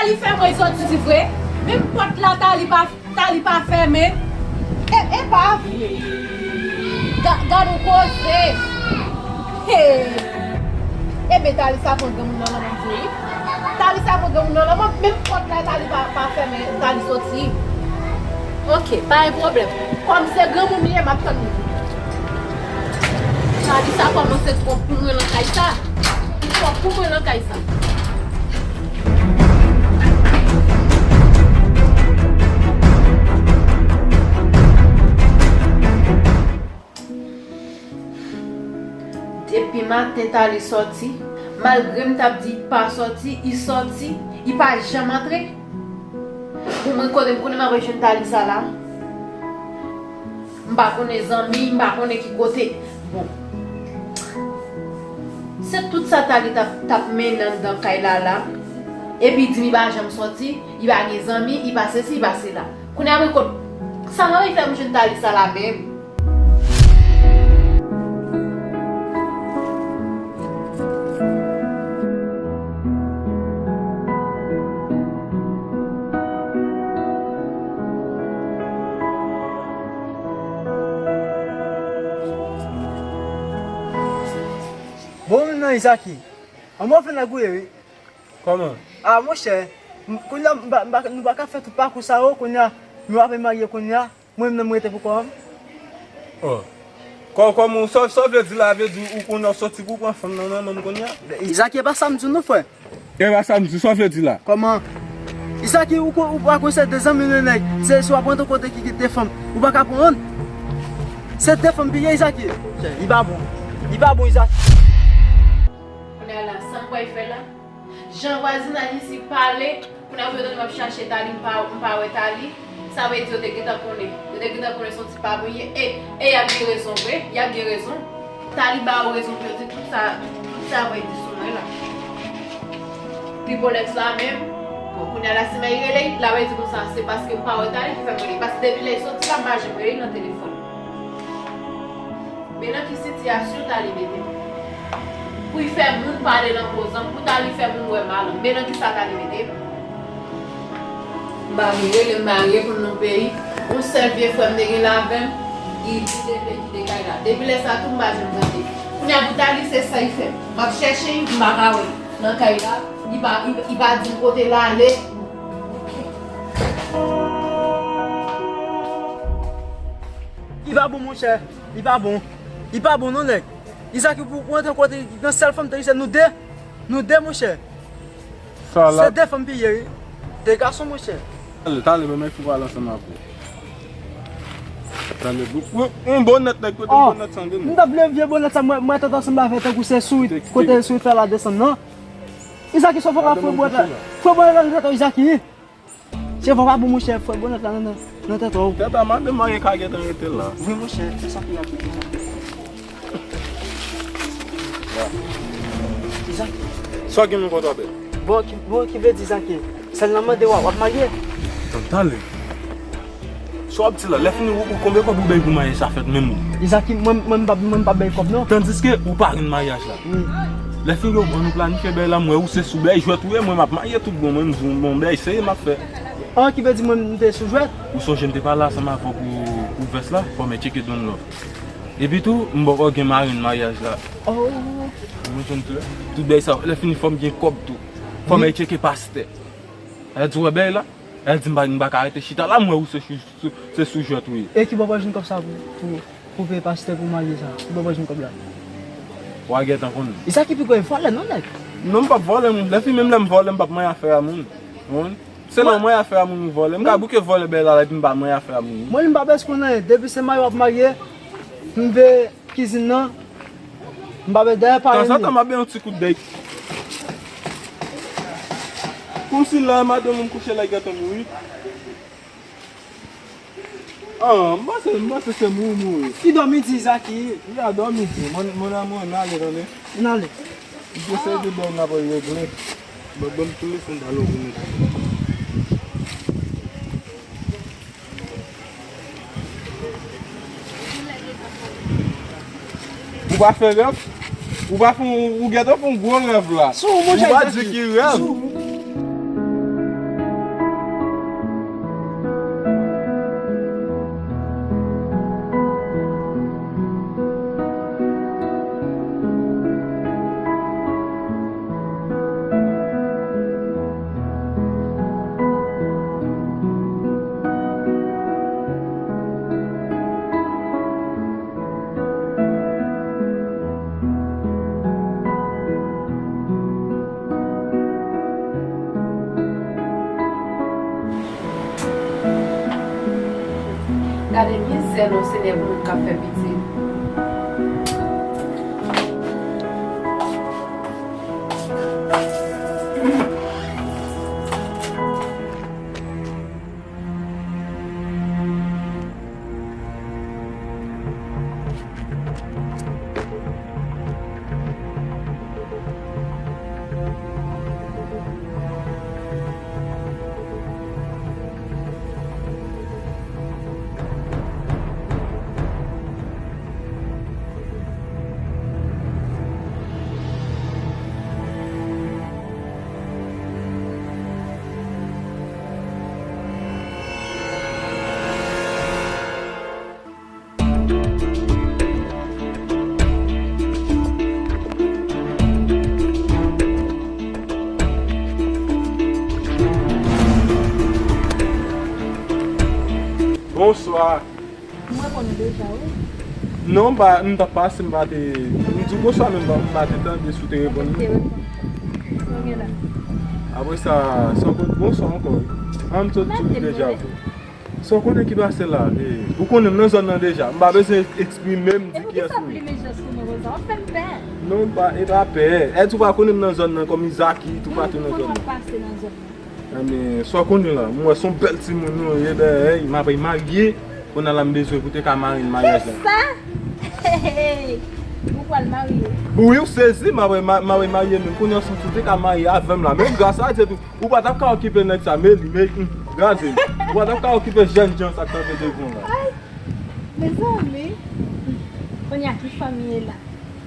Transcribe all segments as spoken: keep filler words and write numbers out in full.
Tali fè mwen soti di vre. Menm pòt la, Tali pa, Tali pa fèmen. E, e pa vre. Ga-, gad yon koze. Hey. Ebyen, Tali sa pran granmoun nan lanmò vre wi. Tali sa pran granmoun nan lanmò, menm pòt la, Tali pa, pa fèmen, Tali soti. Ok, pa gen pwoblèm. Kòm se granmoun li ye, m ap tann li. Tali sa kòmanse twòp pou mwen nan kay sa. Twòp pou mwen nan kay sa. Depi maten Tali sòti, malgre m t ap di pa sòti, li sòti, li pa janm antre. Pou mwen, kote m konnen m ap jwenn Tali sa la? M pa konnen zanmi, m pa konnen ki kote. Bon. Se tout sa Tali t ap, t ap mennen anndan kay la la. Epi di m li pa janm sòti, li pa gen zanmi, li pa sesi, li pa sela. Kounye a mwen kot, sa mwen fè m jwenn Tali sa la menm? Bon, non, Izaki. An move nèg ou ye, wi. Kòman? A, monchè, m, kounye a, m pa, m pa, nou pa ka fè tout pakou sa yo, kounye a, nou ape marye kounye a, mwen menm nan m rete pou kò m. Oh. Kò, kòman, sa, sa w vle di la, vle di ou konnen w sòti pou w pran fanm nan nan men m kounye a? Izaki, e pa sa m di w non, frè. E pa sa m di, sa w vle di la? Kòman? Izaki, ou, ou pa konn se de zanmi l nèg, se si w ap rantre kote ki, ki de fanm, ou pa ka pran. Se de fanm pi ye, Izaki. Li pa bon. Li pa bon, Izaki. Kounye a la, sa m pral fè la? Jan vwazinaj isi pale, kounye a pou yo tande m ap chache Tali, m pa, m pa wè Tali, sa vle di yo te gentan konnen. Yo te gentan konnen se yon ti pa mwen ye. E, e y ap gen rezon vre, y ap gen rezon. Tali ba yo rezon pou yo di tout sa, tout sa yo di sou mwen la. Tripolèks la menm, bon, kounye a la, si mwen rele l, l ap di konsa, se paske m pa wè Tali ki fè m rele. Paske depi lè l soti la, m pa janm rele l nan telefòn. Men nan ki sitiyasyon Tali mete m. Pou l fè moun pale l an kozan, pou Tali fè moun wè mal, men nan ki sa Tali mete m. M pa vin rele m marye pou n nan peyi. Yon sèl vye frè m te gen la avè m, li, li te vle kite kay la. Depi lè sa tou, m pa janm tande. Kounye a pou Tali, se sa l fè. M ap chèche l, m pa ka wè l nan kay la. Li pa, li, li pa di m kote l ale. Li pa bon, monchè. Li pa bon. Li pa bon, non, nèg. Izaki pou, pou antre kote, nan sèl fanm te, se nou de. Nou de, monchè. Sa la. Se de fanm pi ye, wi. De gason, monchè. Talè, talè, men, men, fou pale ansanm avè w. Talè, yon, yon bonnèt, nèg, kote bonnèt sa, m t ap leve vye bonnèt sa, mwen, mwen, tande ansanm avè tankou se sourit, kote sourit fè la desann, non? Izaki, se fò pa fre bonnèt la. Fre bonnèt la, nan tèt ou, Izaki. Se fò pa bon, monchè, fre bonnèt la nan, nan, nan tèt ou. Tèt a madanm marye ka gentan rete la. Wi, monchè, se sa ki ap Izaki. Sa w gen nan kont w, bèl? Bon, ki, bon, ki vle di Izaki? Sèl nan mande w, w ap marye? Tann, talè. Sa w ap di la, lè fini, ou, ou konbyen kòb ou bay pou maryaj sa fèt menm ou? Izaki, mwen, mwen, m pa, mwen, m pa bay kòb, non. Tandiske ou parenn maryaj la. Wi. Lè fini, ou, nou planifye bèy la, m wè ou se sou bèy jwèt ou ye, mwen, m ap marye tout bon, mwen, m di w, bon, bèy serye m ap fè. An, ki vle di mwen, m te sou jwèt? Ou sonje m te pale ansanm avè w pou, pou vès la, fò m tcheke don lò. Epi tou, m poko gen marenn maryaj la. Oh. Ou konprann tou, tout bèy sa, lè fini, fò m gen kòb tou. Fò m tcheke pastè. Lè di w wè bèy la. Lè di m pa, m pa ka rete chita la, m wè ou se sou, sou, se sou jwèt ou ye. E ki bò w pral jwenn kòb sa pou, pou, pou peye pastè pou marye sa? Ki bò w pral jwenn kòb la? W a gentan konn. E sa ki pi grav, vòlè non, nèg. Non, m p ap vòlè moun. Lè fini, menm lè m vòlè, m p ap manyen afè a moun. Ou konprann? Se lè w manyen afè a moun ou vòlè. M ka bouke vòlè bèy la, epi m pa manyen afè a moun. Mwen, m pa bezwen konnen. Depi se marye w ap marye, m vle kizin nan, m pa bezwen dèyè parenn li. Tanzantan, m ap bay yon ti kout dèy. Kòmsi lè madanm ou kouche la, li gentan mouri. Ah, m panse, m panse se mouri, mouri. Ki dòmi di Izaki? Li a dòmi. Mon, mon amour, n ale, tande. N ale. M te sèvi bò n ap regle. Bon, bon, m tou lese m ba l pou mwen. Ou pa fè rèv? Ou pa fè, ou gentan fè yon gwo rèv la. Ou pa di ki rèv? Sèl yon Senyè pou moun k ap fè pitit. Bonswa. Mwen konnen deja, wi. Non, m pa, m t ap pase, m pa te, m di w bonswa, men m pa, m pa te tande si w te reponn mwen. Mwen te reponn. Sa w gen la? Apre sa, sa w konn, bonswa ankò, wi. An, m sot di w deja, wi. Sa w konnen ki pase la? E, ou konnen m nan zòn nan deja. M pa bezwen eksprime m, di kiyès mwen ye. E poukisa w plimen jan sou mwen konsa? W ap fè m pè. Non, m pa, e pa pè. Èske ou pa konnen m nan zòn nan kòm Izaki, toupatou nan zòn nan? Konnen w ap pase nan zòn nan. Ebyen, sa w konnen la, m wè se yon bèl timoun nou ye, dayè, m apral marye, kounye a la m bezwen pou te ka mari m maryaj la. Kisa? Ou pral marye? Wi, w sezi, m apral ma-, m apral marye menm, kounye a w santi w te ka marye avè m la, menm gras a Dye tou, ou pa t ap ka okipe nèg sa, men li, men, hum, gade, ou pa t ap ka okipe jènjan sa k kanpe devan w la. Ay, mezanmi, kounye a ki fanm ye la?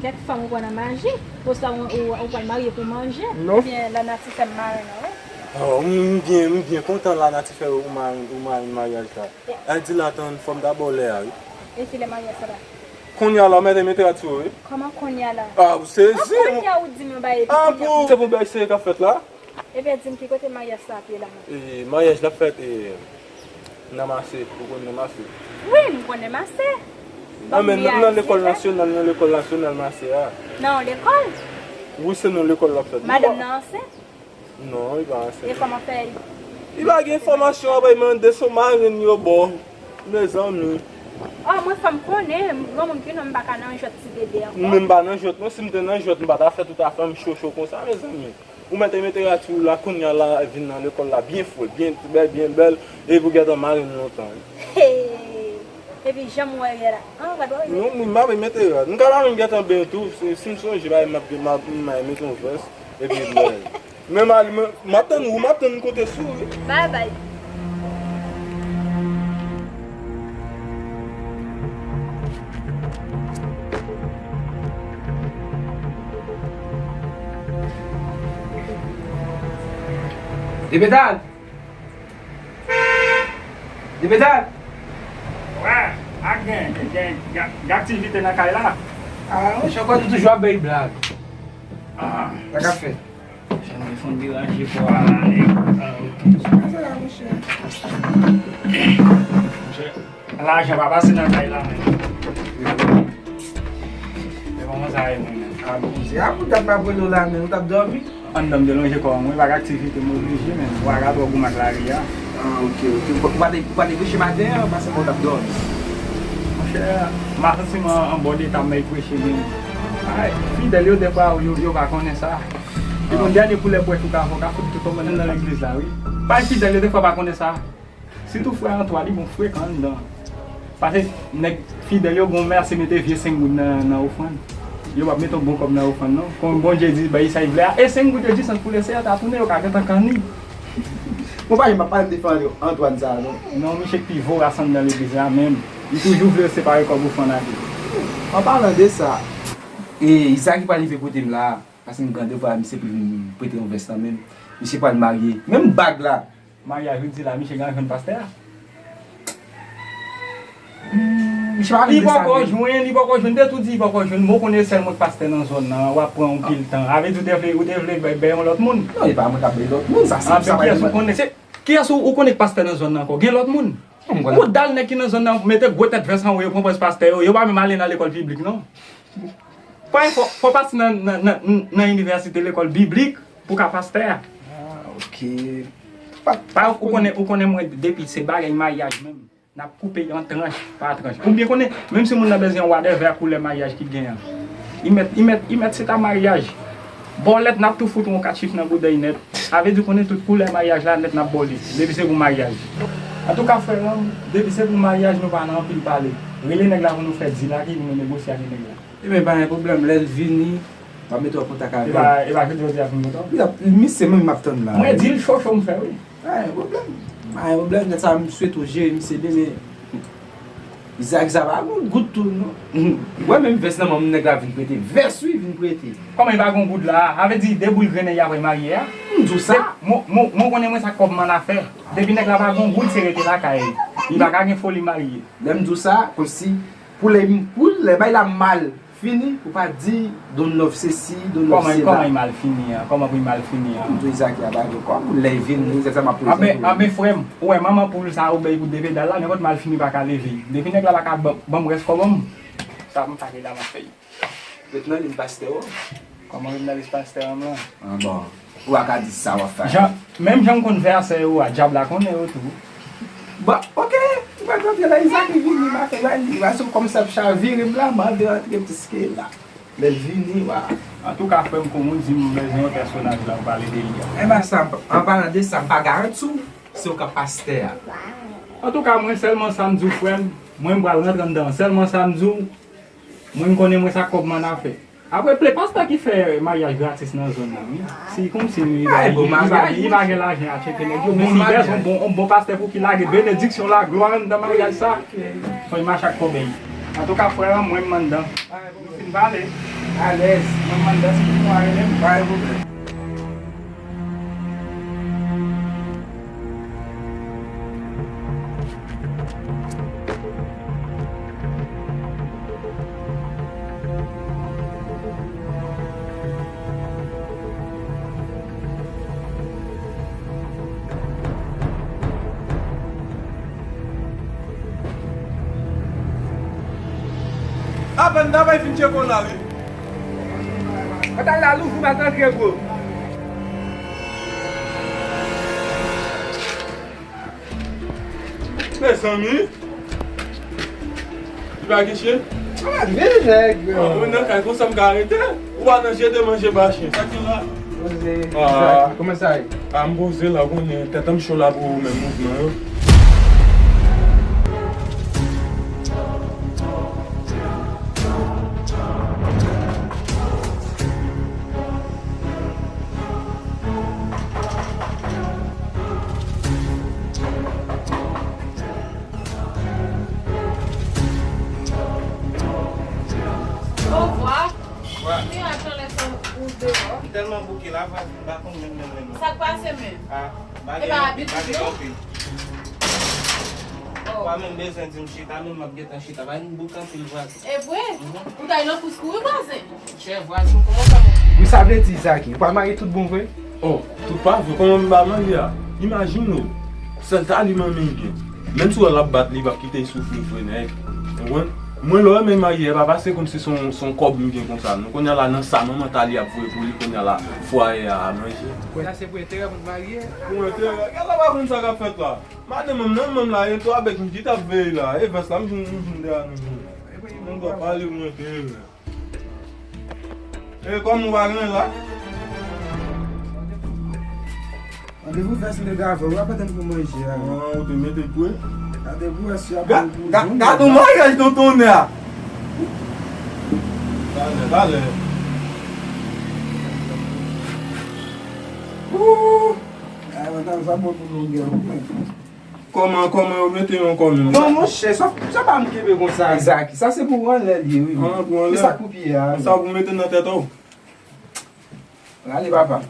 Kèk fanm ou pran nan maji, oswa ou, ou, ou pral marye pou manje. Non. Ebyen, lanati fè m mari nan, wi. Oh, m byen, m byen kontan lanati fè ou mari, ou mari maryaj la. Èl di l atann fò m ta ba w lè a, wi. E kilè maryaj sa la? Kounye a la, w mèt mete rad sou ou, wi. Kòman kounye a la? Ah, ou sezi. An kounye a ou di m yon bagay, epi kounye a. Se pou bèl seri k ap fèt la. Ebyen, di m ki kote maryaj sa ap ye la menm? E, maryaj la ap fèt, e, nan Mase, ou konn nan Mase? Wi, m konnen Mase. Nan, men nan, nan lekòl nasyonal, nan lekòl nasyonal Mase a. Nan yon lekòl? Wi, se nan lekòl l ap fèt. Madanm nan ansent? Non, li pa ansent. E kòman fè? Li pa gen enfòmasyon, apre mande sou marenn yo, bon, mezanmi. Oh, mwen fè m konnen, m granmoun ki non m pa ka nan jwèt ti bebe ankò. Mwen menm m pa nan jwèt, non, si m te nan jwèt, m pa ta fè tout afè m cho cho konsa, mezanmi. Ou mèt mete rad sou ou la, kounye a la, vin nan lekòl la, byen fre, byen bèl, byen bèl, epi w gentan mari m lontan, wi. Hey! Epi jan m wè w ye la. An, gad wè w ye. Non, m pa vle mete rad. M ka pa menm gentan benyen tou, si, si m sonje, bay, m ap, m ap, m ap mete yon vès, epi m, men m al, m, m ap tann ou, m ap tann m konte sou ou, wi. Bye bye. Depetal! Depetal! Wè, ak gen, gen, gen, gen aktivite nan kay la. Ah, monchè, kwè nou toujou ap bay blag. Ah. Sa k ap fèt? Jan mwen fon deranje kò a la, nèg. Ah, ok. Sa la, monchè. Monchè, lajan pa pase nan kay la, menm. E kòman sa ye, mwen menm? A, bon, se a pou dat m ap rele w la, men ou t ap dòmi? Anndan m te lonje kò m, wi, pa gen aktivite, m oblije, men waga twò goumen ak lari a. Ah, ok, ok. Ou pa, ou pa te, ou pa te preche maten an, paske mwen t ap dòmi. Monchè, m pa santi m an, an bon eta m bay preche, men. Ay, fidèl yo, defwa, yo, yo pa konnen sa. Epi yon dènye koulè pwèch ou ka fè, ou ka fout tout moun nan legliz la, wi. Bay fidèl yo, defwa, pa konnen sa. Sitou frè Antwa, li bon frekan anndan. Paske nèg fidèl yo gon mèsi mete vye senk goud nan, nan ofrann. Yo p ap mete yon bon kòb nan ofrann, non. Kon Bondye di, bay sa li vle a. E senk goud yo di sant pou le Seyè ta tounen, yo ka gentan kanni. Bon, pa janm ap pale m te fè Antwàn sa, non. Non, misye k pi voras anndan legliz la menm. Li toujou vle yo separe kòb ofrann ak li. An palan de sa, e, Izaki pral rive kote m la, paske m gen randevou a misye pou l vin prete yon vès lan menm. Misye pral marye. Menm bag la, Maryaj ou di la, misye gen jwenn pastè a? Hmm, misye pa vin de sa menm. Li poko jwenn, li poko jwenn. Depi w di li poko jwenn, bon, ou konnen sèl mwen k pastè nan zòn nan, w ap pran yon pil tan. A vle di ou te vle, ou te vle bay, bay yon lòt moun? Non, e pa mwen k ap bay lòt moun, sa se, sa pa kiyès ou konnen? Se, kiyès ou, ou konnen k pastè nan zòn nan ankò? Gen lòt moun? Ou dal nèg ki nan zòn nan, mete gwo tèt vès anwo, yo pran pòz pastè yo, yo pa menm ale nan lekòl piblik, non. Paske fò, fò pase nan, nan, nan, nan inivèsite, lekòl biblik pou ka pastè a. Ah, ok. Pa, pa, ou konnen, ou konnen mwen depi se bagay maryaj menm. N ap koupe y an tranch pa tranch. Ou byen konnen, menm si moun nan bezwen whatever koulè maryaj ki gen an, li mèt, li mèt, li mèt se ta maryaj. Bòlèt, n ap tou fout yon kat chif nan boudèy nèt. Sa vle di konnen tout koulè maryaj la nèt n ap bòle. Depi se pou maryaj. Antouka, frè m, depi se pou maryaj, nou pa nan anpil pale. Rele nèg la pou nou fè dil la, ki pou nou negosye ak nèg la. Ebyen, pa gen pwoblèm, lè l vini, m ap mete w an kontak avè l. E pa, e pa jodi a fin kontan? Li ap, misye menm m ap tann la. Mwen di l cho cho m fè, wi. Pa gen pwoblèm. Pa gen pwoblèm, nèg sa, m swete w jere misye byen, men Izaak sa pa gon goud tou, non. Ou wè menm vès nan men m nèg la vin prete. Vès, wi, vin prete. Kòman li pa gon goud la? Sa vle di, de boul grennen y ap marye a? M di w sa. Mwen, mwen, mwen konnen mwen sa kòb m annafè. Depi nèg la pa gon goud, se rete lakay. Li pa ka gen foli marye. Lè m di w sa, kòmsi, pou lè, pou lè bay la mal fini, pou pa di Don Love sesi, Don Love sela. Kòman, kòman li mal fini an? Kòman pou li mal fini an? M di w Izaak a pa gen kòb, lè l vini, se sa m ap prezante w. Anben, anben, frè m, ou wè manman poul sa ou bay pou de pedal la, nenpòt mal fini pa ka leve. Depi nèg la pa ka ban, ban m rès kòb m, sa m pa gen la m ap fè. Ret nan liy pastè w. Kòman ret nan liy pastè m lan? Ah, bon. Ou pa ka di sa w ap fè. Jan, menm jan m konn fè a sè yo a, dyab la konnen yo tou. Bon, oke. Ou pa konn la, Izaak vini, m ap fè bagay li. Paske kòm sa ap chavire m la, m anvi rantre piske la. Lè l vini, wa. Antouka, frè m, kon moun di m bezwen yon pèsonaj la, ou pale de li a. Enben, sa, an palan de sa, m pa garanti w se ou k ap pastè a. Antouka, mwen sèlman sa m di w, frè m, mwen m pral rantre anndan. Sèlman sa m di w, mwen m konnen mwen sa kòb m annafè. Apre, ple pastè ki fè maryaj gratis nan zòn nan, wi. Si, kòmsi li pa, li pa, li pa gen lajan a tcheke nèg yo, men si bezwen yon bon, yon bon pastè pou ki lage benediksyon, laglwa anndan maryaj sa, fò l mache ak kòbèy. Antouka, frè m, mwen m anndan. Nou fin pale. Alèz. Mwen m anndan, si pou mwen rele m. Pa gen pwoblèm. Apèn travay fin tcheke w la, wi. Mwen t al la louvri, m al antre, bro. Mezanmi. Li pa gen chen? Ah, vin nèg, yo. Ah, mwen nan kay konsa m ka rete. Ou pa nan jete manje ba chen. Sa ki la? Poze. Ah. Kòman sa ye? Ah, m poze la, ou konnen tèt an m cho la pou ou menm mouvman yo. Ovwa. Wa. Mwen ap tann lè sa ou deyò. M tèlman bouke la, pa, pa konn menm, menm, menm. Sa k pase menm? Ah, pa gen, pa gen anpil. Oh. Wa menm bezwen di m chita, menm m ap gentan chita. Pa gen bouk anpil vwazen. E vre? Mhm. Ou t al nan kous kouri vwazen? Chè vwazen, kòman sa? Wi, sa vle di, Zaki, ou pa marye tout bon vre? Oh, tout pa vre, kòman m pa marye a? Imajine w, sèl taliman m gen. Menm si w wè l ap bat li, li p ap kite l soufri vre, nèg. Ou konprann? Mwen, lè w wè m marye, e pa paske kòmsi se yon, se yon kòb m gen konsa, non. Kounye a la, nan sa manman Tali ap voye pou li, kounye a la, fwaye a ap manje. Kounye a se pou enterè pou n marye? Pou enterè? Gad la, pa konn sa k ap fèt la. Madanm m nan men m la, e twa bèk m ki t ap veye la. E vès la, m jwenn, m jwenn dèyè nou. Moun pa pale mwen te. E kòm ou pa gen la. Randevou vès m te gen avè w, w ap atann pou manje a. Ah, ou te mete l pre? Gade pou wè si ap. Ga-, pou ga-, pou gade yon maryaj nan tonnè a. Talè, talè. Ooh. Ah, madanm, sa bon pou nou gen, wi. Kòman, kòman yo mete yon kòman? Non, monchè, sa, sa pa m kenbe konsa. Zaki, sa se pou anlè li ye, wi. Ah, pou anlè. E sa k pou pye a, wi. Sa pou mete nan tèt ou? Rale, papa.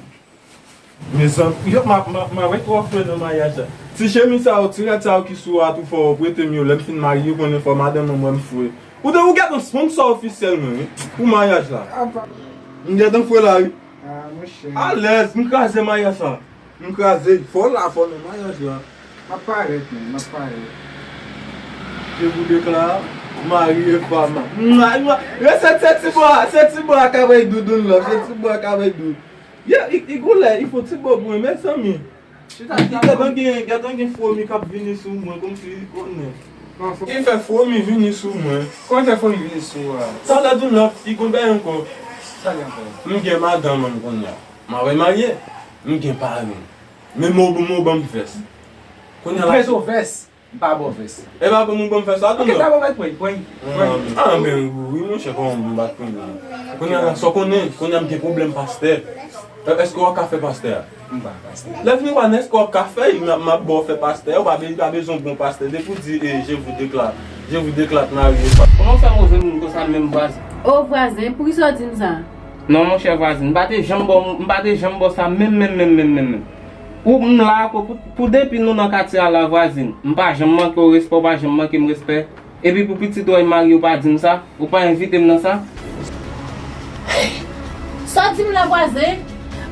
Mezanmi, yo, m ap, m ap, m ap wè twò fre nan maryaj la. Ti chemiz sa yo, ti rad sa yo ki sou a tou fò yo prete m yo. Lè m fin marye, ou konnen fò madanm mwen wè m fre. Ou te, ou gentan sponsò ofisyèl mwen, wi, pou maryaj la. Apa. M gentan fre la, wi. Ah, monchè. Alèz, m kraze maryaj sa. M kraze, fò la, fò nan maryaj la. M ap parèt, men, m ap parèt. Je vous déclare mari et femme. Mwa, mwa. E se, se ti bò a, se ti bò a k ap bay doudoun la, se ti bò a k ap bay dou. Ye, i, i goulè, i fò ti bò pou mwen, mezanmi. Chita, chita. Gentan gen, gentan gen fwomi k ap vini sou mwen, kòmsi, konnen. Li fè fomi vini sou mwen. Kòman fè fomi vini sou ou a? Talè Dounlove, li gon bagay ankò. Sa gen ankò? M gen madanm mwen kounye a. M ap remarye. M gen parenn. Men m ou ban m vès. Kounye a la. Mezon vès. M pa ba w vès. E pa pou nou ban m fè sa tou, non? Ok, ta bon, mèt pran, pran, pran. Ah, men wi, monchè, kòman m pa t konnen? Kounye a la, sa w konnen, kounye a m gen pwoblèm pastè. Èske w ap ka fè pastè a? M pa pastè. Lè fini, w pa nan èske w ap ka fè, m ap, m ap ba w fè pastè, ou pa be-, pa bezwen bon pastè. Depi w di, eh, je vous déclare, je vous déclare marié. Kòman w fè move moun konsa menm, vwazen? O vwazen, poukisa w di m sa? Non, monchè vwazen, m pa te janm ba w, m pa te janm ba w sa menm, menm, menm, menm, menm, menm. Ou m la pou, pou, pou depi nou nan katye a la vwazin. M pa janm manke w respè, w pa janm manke m respè. Epi pou pitit ou a marye, ou pa di m sa, ou pa envite m nan sa. Sa w di m la vwazen?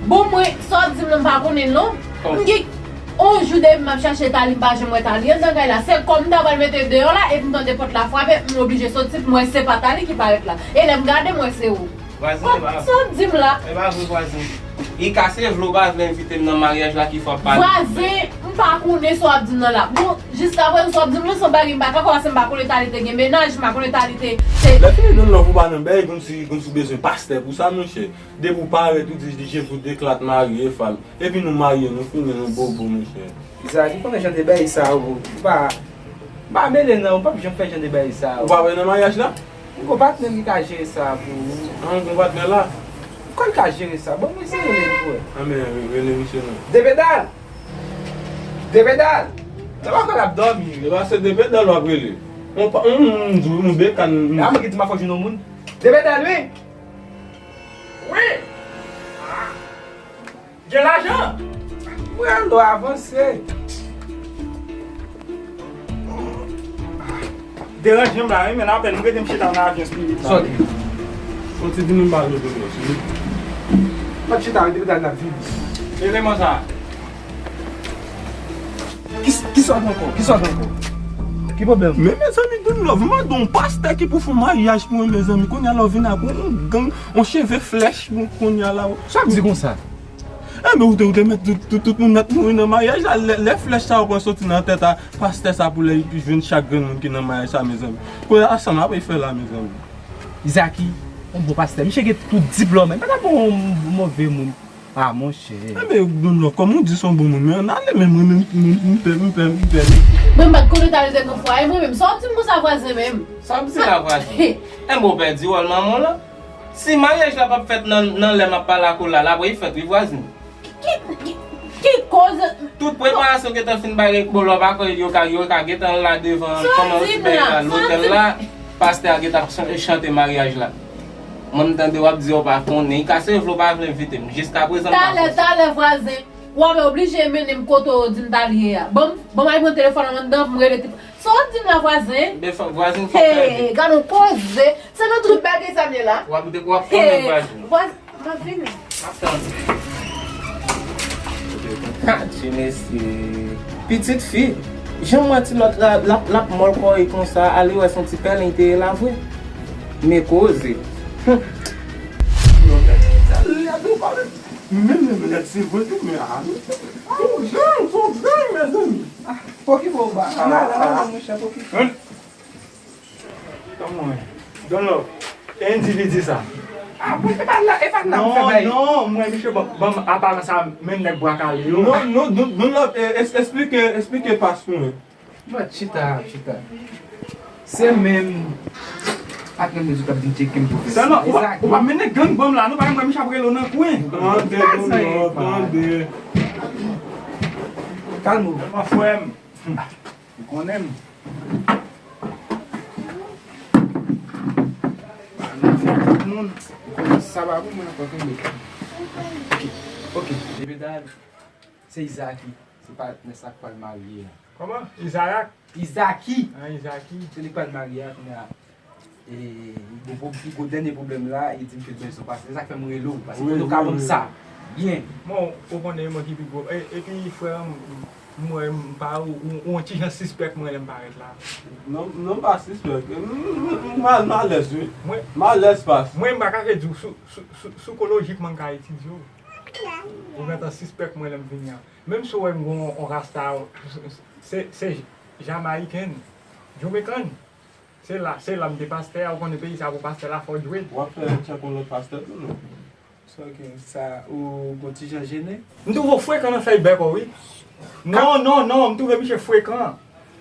Bon, mwen, sa w di m la, m pa konnen l non. M gen yon jou depi m ap chache Tali, m pa janm wè Tali anndan kay la. Se kòm m ta pral mete deyò la, epi m tande pòt la frape, m oblije soti pou m wè se pa Tali ki parèt la. E lè m gade, m wè se ou. Vwazin, e pa, sa w di m la? E pa vre, vwazin. Li ka se vle w pa vle envite m nan maryaj la ki fè w ap pale. Vwazin, m pa konnen sa w ap di m nan la. Bon, jiskaprezan sa w ap di m nan se yon bagay m pa ka kwè paske m pa konnen Tali te gen mennaj, m pa konnen Tali te, te. Lè fini Dounlove ou pa nan bèy, kòmsi, kòmsi w bezwen pastè pou sa, monchè. Depi w parèt, ou di, je vous déclare marié, femme. Epi nou marye, nou fini, nou bobo, monchè. Zaki, konnen jan de bèy sa yo, ou pa, m pa mele nan, ou p ap janm fè jan de bèy sa yo. Ou pa wè nan maryaj la? M gon patnè m ki ka jere sa pou ou. An, ou gon patnè la? M konn ka jere sa. Bon, mwen se rele l pou wè. An, men, rele misye non. Depedal! Depedal! Nan pa kwè l ap dòmi. E pa se Depedal w ap rele. On pa, on moun di w, nou bekàn. A mwen ki di m ap fò jwenn yon moun. Depedal, wi! Wi! Gen lajan! Mwen lò avanse. Deranje m la, wi, men apèn m rete m chita nan avyon spirit la. Sòti. Sòti di nou m pa jwe pou nou, sòti. M ap chita, wi, depi talè n ap vini. Eleman sa. Ki, ki sòt ankò? Ki sòt ankò? Ki pwoblèm? Men mezanmi, Dounlove, m mande yon pastè ki pou fè yon maryaj pou mwen, mezanmi. Kounye a la w vin ak yon gang, yon cheve flèch, kounye a la. Sa w ap di konsa? Enben, ou te, ou te mèt tout, tout, tout moun mèt mouri nan maryaj la. Lè, lè flèch sa yo pran soti nan tèt a pastè sa pou lè li jwenn chak grenn moun ki nan maryaj sa, mezanmi. Kounye a sa m ap fè la, mezanmi. Izaki, yon bon pastè. Misye gen tout diplòm. Li pa t ap yon move moun. Ah, monchè. Enben, Dounlove, kòm ou di se yon bon moun, men ann ale, men mwen menm, m, m pè, m pè, m pè. Mwen m pa t konnen Tali te gen fwaye, mwen menm. Sa w ap di m konsa, vwazen menm? Sa w ap di la, vwazen? Enben, ou pèdi wòl manman w lan. Si maryaj la p ap fèt nan, nan lè m ap pale ak ou la, l ap reyfèt wi, vwazin. Ki, ki, ki, ki koze? Tout preparasyon gentan fin bay, bon, lè w pa kwè yo ka, yo ka gentan la devan, kòman yo di bagay la, lotèl la, pastè a gentan ap chan-, chante maryaj la. Mwen m tande w ap di w pa konnen, li ka se vle w pa vle envite m. Jiskaprezan m pa fè sa. Talè, talè, vwazen, w ap oblije mennen m kote w di m Tali ye a. Ban m, ban m al pran telefòn an anndan pou m rele. Sa w ap di m la, vwazen? Men fò, vwazin, fò fè vit. Hey, gad yon koze. Se nan tout bagay sa m ye la. W ap, w ap konnen vwazin. Vwaz-, m ap vini. M ap tann. Adje mesye. Pitit fi. Jan m wè ti lòt la, l ap, l ap mòl kò e konsa, ale wè se yon ti pèlen li te ye la vre. Men koze. Hum. Men, men, men, se vre tou, men, ah, men, se yon gang, se yon gang, mezanmi. Pokipe w ba. Ann ale, ann ale, monchè, pokipe. Ann. Kòman w ye? Dounlove, e endividi sa? Ah, bon, e pa la, e pa la m fè bay. Non, non, mwen, misye, ban, ban m aparans a menm nèg bwa kale yo. Non, non, Doun-, Dounlove, e, es-, esplike, esplike pas pou mwen. Mwen, chita, chita. Se menm patnè m te di w k ap vin tcheke m pou fè sa. Sèlman, ou pa, ou pa mennen gang ban m la, non, pa gen mwen, misye ap rele w nan kwen. Tande, Dounlove, tande. Kalme w. Sèlman, frè m. Ou konnen m. Nan fè tout moun, ou konnen sa pa pou mwen ankò, kenbe. Ok, ok. Depedal, se Izaki, se patnè sa k pral marye a. Kòman? Izarak? Izaki! Ah, Izaki. Se li k pral marye a, kounye a. E, li gen pwo-, pi gwo dènye pwoblèm la, e di m ke l bezwen pastè. Se sa k fè m rele w, paske kote w ka ban m sa. Byen. Bon, ou konnen e mwen ki pi gwo. E, epi, frè m, m wè m pa, ou, ou, ou yon ti jan sispèk mwen lè m parèt la. Non, non, m pa sispèk. M, m, m, m al-, m alèz, wi. Mwen, m alèz, pas. Mwen, m pa ka redi w, sou, sou, sou, sikolojikman m ka etidye w. Ou gentan sispèk mwen lè m vini an. Menm si w wè m gen yon, yon rasta, se, se Jamayiken. Djoumekan, se la, se la m te pastè a, ou konnen peyi sa pou pastè la fò djwe. W ap fè tchèk yon lòt pastè tou non? Sa w gen sa, ou gon ti jan jennen? M twouve w frekan nan fèy bèk ou wi. Non, non, non, m twouve misye frekan.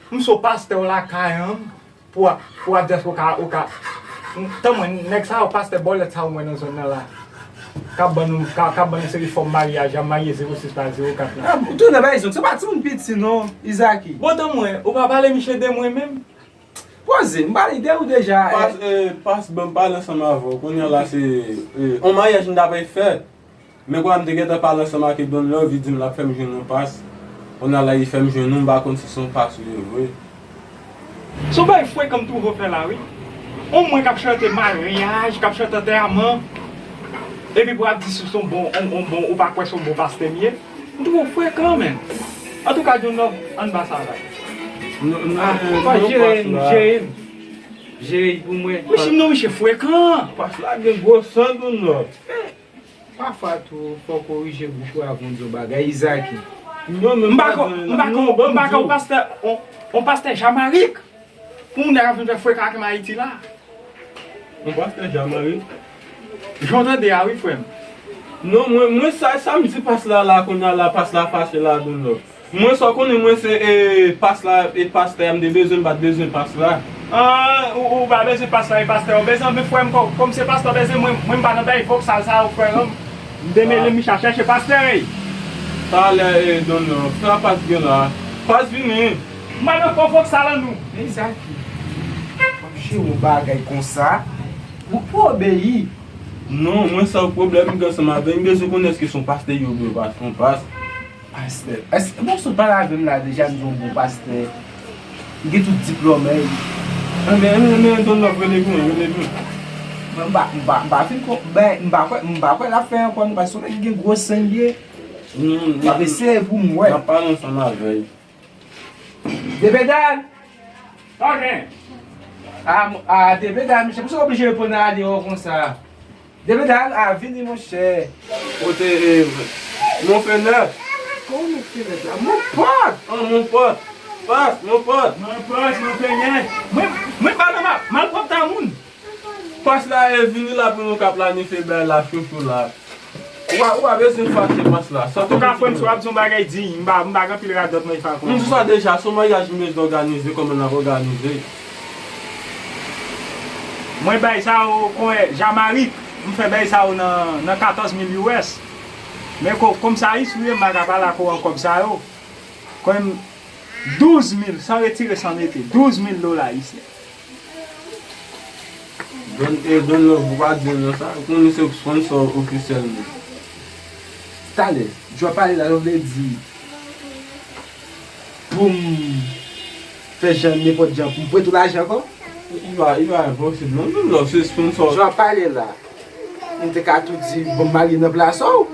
M se yon pastè w lakay an, pou, pou w ap di èske w ka, ou ka. Tann mwen, nèg sa yo, pastè bòlèt sa yo mwen nan zòn nan la. K ap ban nou, k ap, k ap ban nou seri fòm maryaj, y ap marye zewo sis pa zewo kat la. Ah, ou tounen bay zòt, se pa timoun piti non, Izaki. Bon, tann mwen, ou pa pale misye de mwen menm? Poze, m pale de ou deja. Pas, eh, pas, ban m pale ansanm avè w. Kounye a la se, eh, on maryaj m ta pral fè. Men kwa m te gentan pale ansanm ak Don Love, li di m l ap fè m jwenn yon pas. Kounye a la li fè m jwenn ou, m pa konn si se yon pas ou ye vre. Se yon bagay frekan m twouve w fè la wi. On mwen k ap chante maryaj, k ap chante antèman, epi pou w ap di si se yon bon, on, on bon, ou pa kwè se yon bon pastè m ye. M twouve w frekan, man. Antouka, Don Love, ann ba sa bay. Non, non, non, pas la. Jere m, jere m pou mwen. Mesye, non, mesye frekan. Pas la gen gwo san, Don Love. Pafwa tou, fò w korije bouch ou avan w di yon bagay, Izaki. Non, men m pa kwè, m pa kwè, m pa kwè yon pastè, yon, yon pastè Jamarik. Pou moun nan ap vin fè frekan ak m Ayiti la. Yon pastè Jamarik? Jan w tande a wi, frè m. Non, mwen, mwen sa, sa m di pas la la, kounye a la, pas la fache la, Don Love. Mwen sa w konnen mwen se e, pas la e pastè a m te bezwen, m pa t bezwen pas la. An, ou, ou pa bezwen pas la e pastè a w bezwen, men frè m, kò, kòm se pastè w bezwen, mwen, mwen m pa nan bay voksal sa yo, frè m. M te mele m chèche pastè, ey. Talè, e, Don Love, sa pas gen la. Pas vini. M pa nan konfòk sa lan nou. Men Zaki, w ap jere yon bagay konsa, ou pa obeyi. Non, mwen sa w pwoblèm m gen ansanm avè l, m bezwen konnen èske se yon pastè ye oubyen yon pas, yon pas. Pastè. Èske, bon, si w pale avè m la deja, m di w yon bon pastè. M gen tout diplòm, ey. Enben, enben, enben, Don Love, rele pou mwen, rele pou mwen. Mwen, m pa, m pa, m pa fin kon, ben, m pa kwè, m pa kwè l ap fè ankò, non, paske se yon nèg ki gen gwo san li ye. M ap eseye pou m wè. M ap pale ansanm avè l. Depedal! Sa w gen? A, a, Depedal, mesye, pou sa w oblije reponn ale yo konsa. Depedal, a, vini, monchè. Kote, e, Monfenèt? Kòman Monfenèt la? Monpòt! An, Monpòt! Pas, Monpòt! Monpòt, Monfenèt! Mwen, mwen pa nan ma-, malpwòpte a moun! Pas la e vini la pou nou ka planifye bagay la chouchou la. Ou pa, ou pa bezwen fache pas la. Antouka frè m, si w ap di yon bagay diy, m pa, m pa gen anpil radòt nan efa konsa. M di sa deja, se yon maryaj m bezwen òganize, kòman n ap òganize? Mwen bay sa yo, konwè, Jamarik, m fè bay sa yo nan, nan katòz mil U S. Men ko-, kòm se Ayisyen ou ye, m pa ka pale ak ou an kòb sa yo. Konwè m, douz mil, san retire, san mete, douz mil dola ayisyen. Don, e, Don Love, ou pa di l non sa, ou konnen se sponsor ofisyèl mwen. Talè, Djò pale la, yo vle di pou m fè jan nenpòt jan pou m prete w lajan ankò? Li pa, li pa enposib non, Don Love, se sponsor. Djò pale la. M te ka tou di, bon, m marye nan plas ou.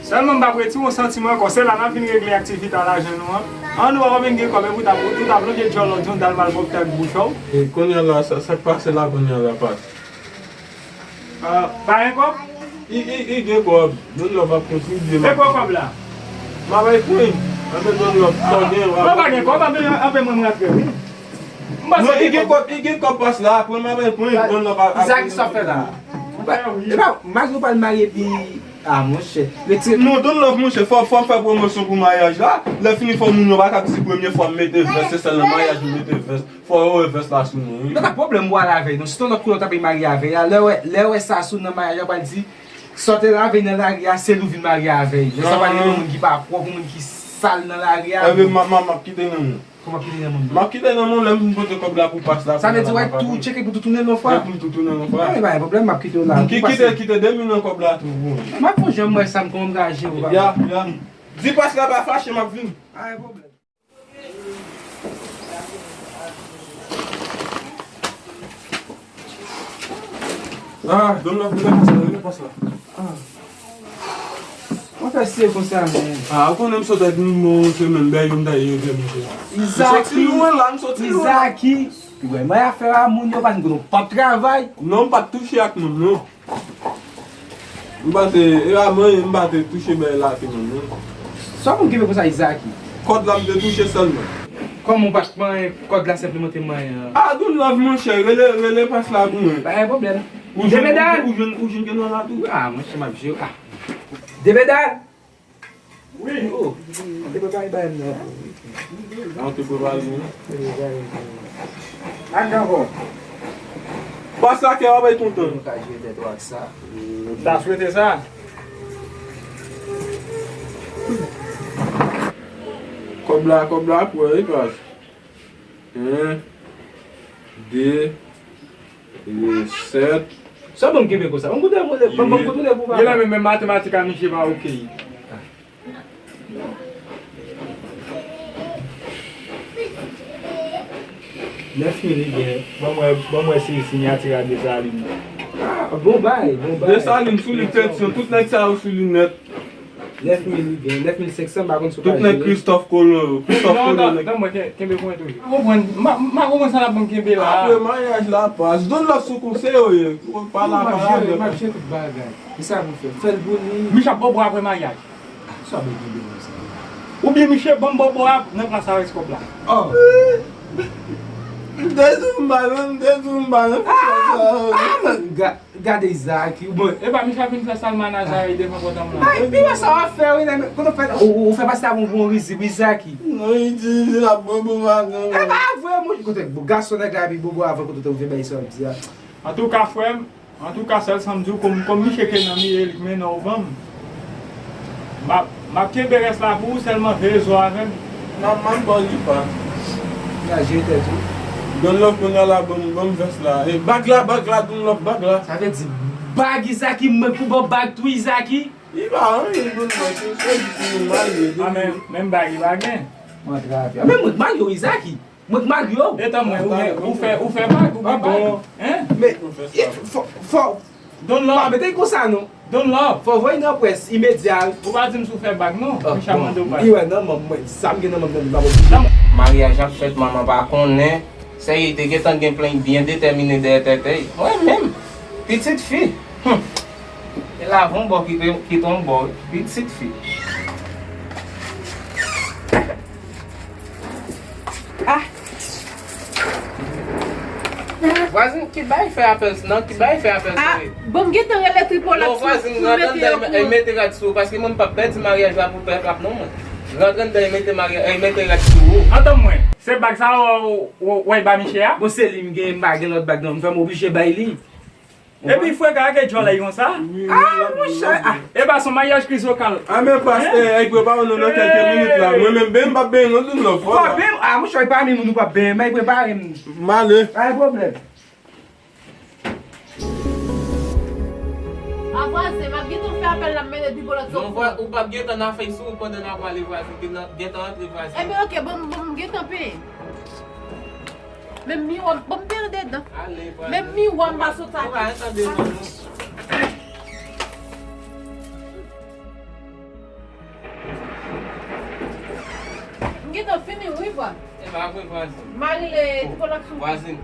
Sèlman m p ap retire yon santim ankò. Se la n ap vin regle aktivite a lajan nou an. An nou pa vin gen kòb, epi w t ap, ou t ap lonje djòl lòt jou, w t al malpwòpte ak bouch ou. E kounye a la, sa, sa k pase la kounye a la, Pas? Pa gen kòb? I, i, i gen kòb. Don Love ap kontinye. E kòb la? M ap bay pwen. Anben Don Love, sa w gen, w ap. Mwen pa gen kòb, anben, anben mwen m rantre, wi. Non, i gen kòb, i gen kòb pas la, pran m avè l, pran l, pran l nan pa. Sa ki sa fè la? Epa, malgre w pral marye epi, ah, monchè, retire. Non, Don Love, monchè, fò, fò m fè pwomosyon pou maryaj la. Lè fini, fò moun yo pa ka di premye fwa m mete vès, se sèl nan maryaj m mete vès. Fò yo wè vès la sou mwen, wi. Non, pa pwoblèm, ou al avè l. Non, si se yon lòt koulè w ta pral marye avè l la, lè w wè, lè w wè sa sou nan maryaj la, w pral di, sa w te lave nan lari a, se li w vin marye avè l. Lè sa w pral rele yon moun ki pa pwòp, yon moun ki sal nan lari a. Enben, m ap, m ap, m ap kite nan men w. Kòman kite nan men w? M ap kite nan men w, lè m fin pote kòb la pou pas la. Sa vle di w ap tou tcheke pou tou tounen l yon fwa? Wi, pou m tou tounen l yon fwa. Anben, pa gen pwoblèm, m ap kite w la. Ki, kite, kite de mil nan kòb la tou pou mwen. M ap fè yon jan m wè sa m, kòman m ka jere w, papa. Ya, ya. Di pas la pa fache, m ap vini. Pa gen pwoblèm. Ah, Don Love, rele pas la, rele pas la. Ah. Mwen fè siye konsa, men. Ah, ou konnen m sot ak nou, men, se menm bèl yo m ta ye, yo fè mwen fè. Izaki. M soti lwen la, m soti lwen la. Izaki. Ou wè, mwen afè a moun yo pa t konn ou p ap travay. Non, m pa t touche ak moun, non. M pa te, e a mwen, m pa te touche bèl la, te menm, non. Sa moun ki fè konsa, Izaki? Kòd la, m te touche sèlman. Kòman w pa t manyen kòd la senpleman te manyen an? Ah, Don Love, monchè, rele, rele pas la pou mwen. Pa gen pwoblèm. Ou jwenn, ou, ou jwenn, ou jwenn gen nan la tou? Ah, monchè, m ap jere. Ah. Debedal! Wi. Oh, te prepare bagay m nan. Ah, ou te prepare nou? Te prepare nou. Ak ankò. Pas la kè w ap bay kontan. Nou ka jere tèt ou ak sa. M ta swete sa. Kòb la, kòb la pou wè, wi, pas. En, de, e, sèt. Sa ban m kenbe konsa. Ban m koute, ban m koute pou papa. Gen la menm, menm matematik a misye pa oke. Nèf mil li gen. Ban m wè, ban m wè si sinyati a Desalin. Ah, bon bay, bon bay. Desalin sou li, Petion, tout nèg sa yo sou li nèt. Nèf mil li gen, nèf mil senk san, m pa konn si w ka jere. Tout nèg Christophe Colomb, Christophe Colomb. Non, non, non, mwen ken-, kenbe pou mwen toujou. M pa konprann, m pa, m pa konprann sa l ap ban m kenbe la. Apre maryaj la, pas. Don Love sou konsèy yo ye. Pa la, pa la, m ap jere, m ap jere tout bagay. E sa pou fè. Fè l pou li. Micha bobo apre maryaj. Sa mwen gen bezwen sa. Oubyen misye ban m bobo a nan plas avèk kòb la. Oh. M te di w m pa nan, m te di w m pa nan. Ah! Ga-, gade Izaki. Bon, e pa misye ap vin fè salmanaj a devan pòt an lan. Ay, pi wè sa w ap fè, wi, nèg, kote w fè, ou, ou fè pase avè yon bon rizib, Izaki. Non, itilize l ap bobo madanm. E pa vre, mon, kote gason nèg la epi bobo avè kote w te vle bay sa w ap di a. Antouka, frè m, Antouka, sèl sa m di w, kòm, kòm misye ke nan miye li k mennen w ban m, m ap, m ap kenbe rès la pou ou, sèlman veye zo avè m. M ap, m ap ba w li pa. Gaje tèt ou. Don Love kounye a la, ban m, ban m vès la. E bag la, bag la, Don Love, bag la. Sa vle di, bag Izaki, mwen pou ba w bag tou, Izaki? Li pa anyen, Don Love, se sèl di nou marye. A, men, menm bag li pa gen. Mwen trape. A, men mwen k marye w, Izaki. Mwen k marye w. Etan mwen, ou gen, ou fè, ou fè bag, ou gen bag. Hein? Men, fò, fò, Don Love. Pa mete l konsa non. Don Love. Fò voye nan près imedya. Ou pa di m si w fè bag non. Micha mande w bag. Li wè nan manm mwen, sa m gen nan manm nan li pa bon. Maryaj ap fèt, manman pa konnen. Sèye te gentan gen plan byen detèmine dèyè tèt li. Mwen menm, pitit fi. Hum. E lave yon bò, kite, kite yon bò, pitit fi. Ah. Vwazin, ki bay fè apèl, non, ki bay fè apèl. Ah, serye. Bon, m gentan rele Tripolak. Non, vwazin, rantre anndan e mete rad sou ou, paske mwen m p ap pèdi maryaj la pou pèp ap non mwen. Rantre anndan e mete marya-, e mete rad sou ou. Antann mwen, se bag sa w, w, w, w ba misye a? Bon, se li m gen, m pa gen lòt bag non, m fè m oblije bay li. Epi frè ka ke djòlèy konsa. Ah, monchè, ah. E pa son maryaj krizokal. Ah, men pas, eh, eh, prepare nou nan kèlke minit la. Mwen menm, ben, m p ap benyen non, Don Love. Fò la. Ben, ah, monchè, e pa menm nou p ap benyen, men prepare m. M ale. Pa gen pwoblèm. A vwazen, m ap gentan fè apèl la, m mennen Tripolak sou ou. Non, vwa-, ou p ap gentan nan fèy sou ou pandan n ap pale vwazen, gentan, gentan antre vwazen. Ebyen, oke, bon, bon, m gentan peye. Menm miwa, bon, m te andedan. Menm miwa, m pa sot ate. M gentan fini, wi, vwa. E pa vre, vwazen. M a rele Tripolak sou. Vwazen.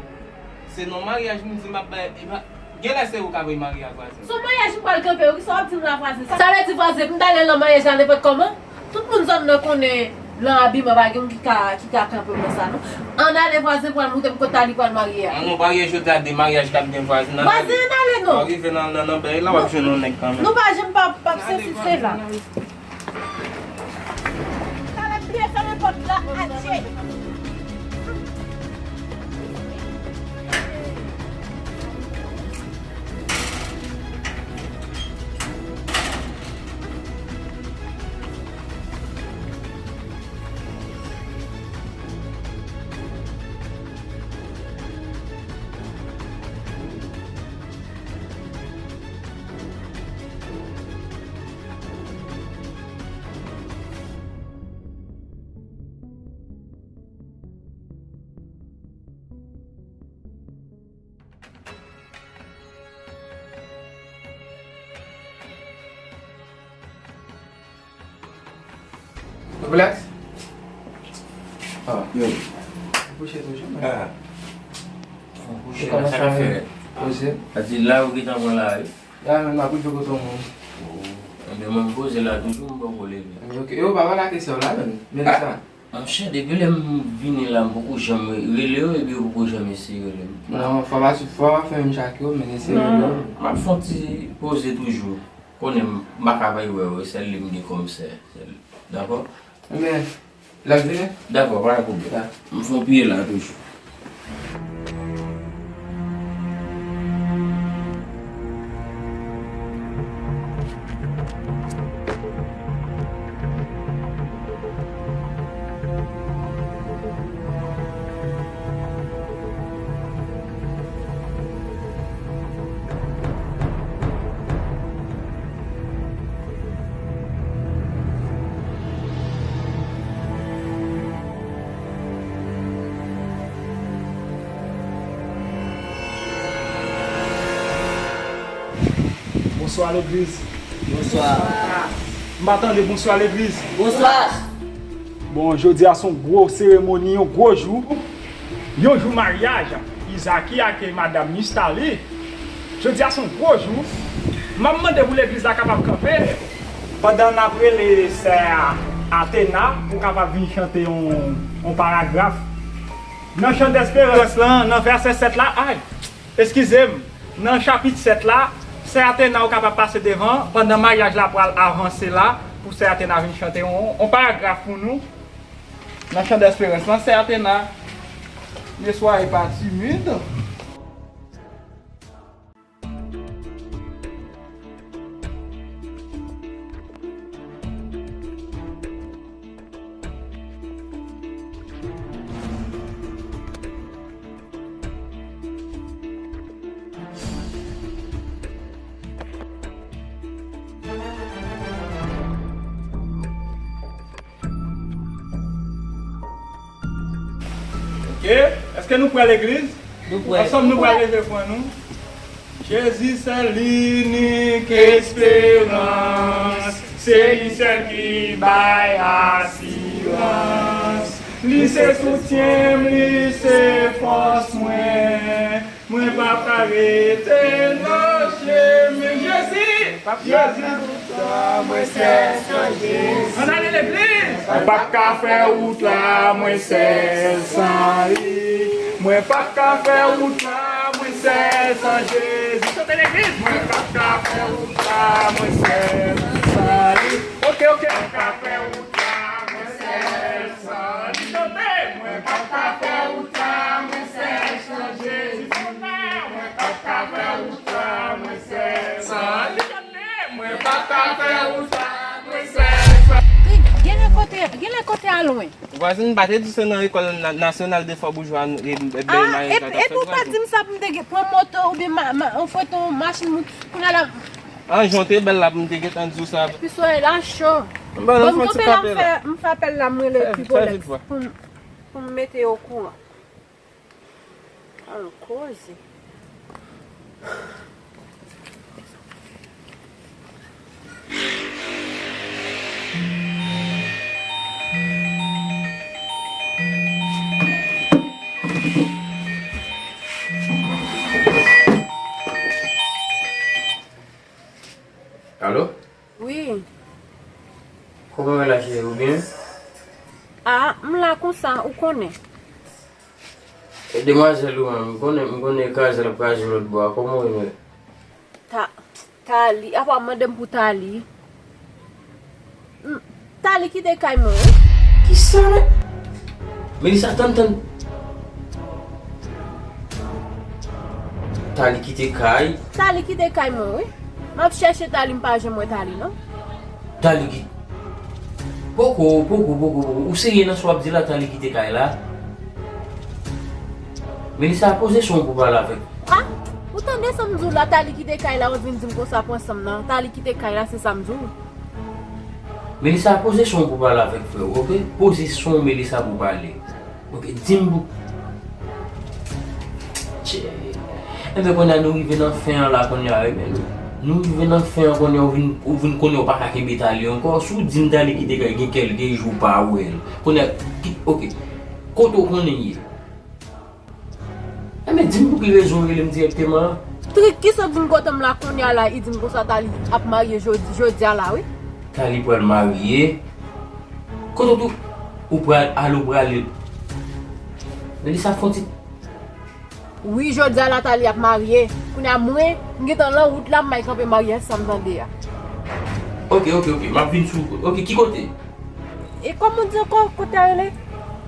Se non maryaj m di m ap bay, e pa, genlè se ou k ap remari ak vwazen. Son maryaj m pral kanpe, wi, sa w ap di m la, vwazen. Sa vle di, vwazen, pou m t ale nan maryaj la nenpòt kòman? Tout moun zòn nan konnen nan abiman pa gen moun ki ka, ki ka kanpe m nan sa non. Ann ale vwazen pral montre m kot Tali pral marye a. An nou parye jodi a de maryaj k ap gen vwazen. Vwazen, ann ale non. Lè w rive nan, nan, nan bèy la, w ap jwenn yon nèg kanmenm. Nou pa janm p ap, p ap sesi sela. Talè m bliye fèmen pòt la, adje. Relax. Ah, yo. Kouche toujou, men. Ah. Kouche, sa ka fè. Poze. Sa di la, ou gentan pran la, wi. La, men, m ap rive kote w, men. Oh. Ebyen, mwen, m poze la toujou, m poko leve. Ok. Yo, pa pale ak sè w la, men. Melissa. Monchè, depi lè m vini la, m poko janm rele yo, epi yo poko janm eseye rele m. Non, fò pa, fò pa fè menm jan ak yo, men eseye rele yo. Non, m ap fè yon ti poze toujou. Konnen m, m pa ka pa wè yo, sèl li m gen kòm sè. Sèl, dakò? Ebyen, l ap vini? Dakò, pa gen pwoblèm. M fè yon pye la toujou. Bonswa legliz. Bonswa. M pa tande bonswa legliz. Bonswa. Bon, jodi a se yon gwo seremoni, yon gwo jou. Yon jou maryaj Izaki ak madanm Nistali. Jodi a se yon gwo jou. M ap mande pou legliz la kapab kanpe pandan n ap rele sè Atena pou kapab vin chante yon, yon paragraf. Nan chan desperans lan, nan vèsè sèt la, ay, eskize m, nan chapit sèt la, sè Atena ou kapab pase devan, pandan maryaj la pral avanse la, pou sè Atena vin chante yon, yon paragraf pou nou. Nan chan desperans lan, sè Atena, ne soyez pas timide. Ok, èske nou prè legliz? Nou prè. Ansanm nou pral leve pwen nou. Jezi se linik esperans, se li sèl ki bay asirans. Li se soutyen m, li se fòs mwen. Mwen p ap ka rete nan chemen Jezi. Jezi, tout tan mwen sèl sonje Jezi. Ann ale legliz. Mwen p ap ka fè wout la, mwen sèl san li. Mwen p ap ka fè wout la, mwen sèl san Jezi. Chante legliz. Mwen p ap ka fè wout la, mwen sèl san li. Ok, ok. Mwen p ap ka fè wout la, mwen sèl san li. Chante. Mwen p ap ka fè wout la, mwen sèl san Jezi. Mwen p ap ka fè wout la, mwen sèl san li. Mwen p ap ka fè wout la, mwen sèl san. Genlè kote, genlè kote a lwen. Vwazin, m pa te di se nan lekòl na-, nasyonal de fò boujwa, e, e, bèl maryaj la t ap fèt, vwazin? Ah, epi, epi ou pa di m sa pou m te gen, pran moto oubyen ma-, ma-, an foto machin moun, kounye a la. Ah, jan w te bèl la pou m te gentan di w sa. Epi solèy la cho. Bon, m kanpe la, m fè, m fè apèl la, m rele Pipolex pou m, pou m mete yo okouran. Al koze. Alo? Wi. Kòman w ye la, cheri, ou byen? Ah, m la konsa, ou konnen. E demwazèl ou menm, m konnen, m konnen kraze l ap kraze lòt bò a, kòman w ye menm? Ta-, Tali, apa w ap mande m pou Tali? M, Tali kite kay mwen, wi. Kisa, men? Melissa, tann, tann. Tali kite kay. Tali kite kay mwen, wi. M ap chèche Tali, m pa janm wè Tali, non. Tali ki-, poko, poko, poko, poko. Ou serye nan sa w ap di la, Tali kite kay la? Melissa, poze son pou pale avèk. Ah, ou tande sa m di w la, Tali kite kay la, ou vin di m konsa, pran san m nan. Tali kite kay la, se sa m di w. Melissa, poze son pou pale avèk frè w, ok? Poze son, Melissa, pou pale. Ok, di m pou. Tchè. Enben, kounye a nou rive nan fen an la, kounye a, wi, men nou, nou rive nan fen an, kounye a, ou vin, ou vin konnen ou pa ka kenbe Tali ankò. Si w di m Tali kite kay, gen kèlke jou w pa wè l. Kounye a, ki, ok. Kote w konnen l ye? Enben, di m pou ki rezon w rele m dirèkteman an? Trik, kisa w di m kote m la kounye a la, li di m konsa Tali ap marye jodi, jodi a la, wi. Tali pral marye? Kote w tou-, Ou pral ale, ou prale. Melissa fè yon ti... Wi, jodi a Nathalie ap marye. Kounye a mwen, m gentan lan wout la, m al kanpe maryaj sa m tande a. Ok, ok, ok. M ap vin sou ou. Ok, ki kote? E kòman w di ankò kote a rele?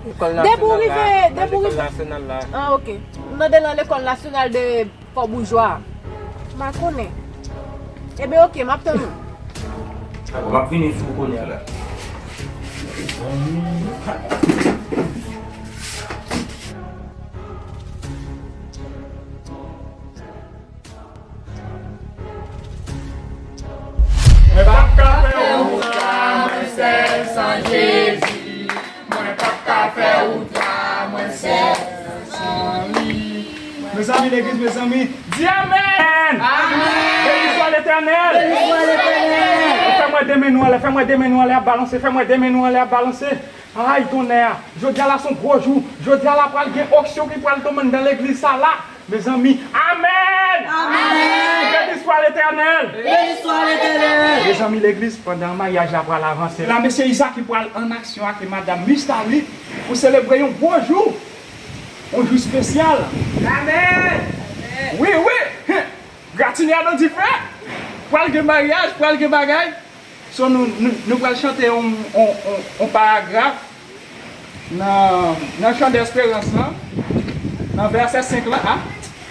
Lekòl nasyonal la. Depi w rive, depi w rive. Lekòl nasyonal la. Ah, ok. M tande lan lekòl nasyonal de Fò Boujwa. M pa konnen. Ebyen, ok, m ap tann ou. Dakò, m ap vini sou ou kounye a la. Mwen p ap ka fè wout la, mwen sèl san Jezi. Mwen p ap ka fè wout la, mwen sèl san li. Mezanmi, legliz, mezanmi, di amèn! Amèn! Beni swa Letènèl! Beni swa Letènèl! Fè mwen de men nou anlè, fè mwen de men nou anlè ap balanse, fè mwen de men nou anlè ap balanse. Ay, tonnè a! Jodi a la se yon gwo jou. Jodi a la pral gen onksyon ki pral tonbe anndan legliz sa la. Mezanmi, amèn! Amèn! Beni swa Letènèl! Beni swa Letènèl! Mezanmi, legliz, pandan maryaj la pral avanse la, mesye Isaac ki pral an aksyon ak madanm Mistaly pou selebre yon gwo jou, yon jou espesyal. Amèn! Wi, wi! Gratinè a nan dife! Pral gen maryaj, pral gen bagay. So, nou, nou, nou pral chante yon, yon, yon, yon paragraf nan, nan Chan Desperans lan, nan vèsè senk lan, a,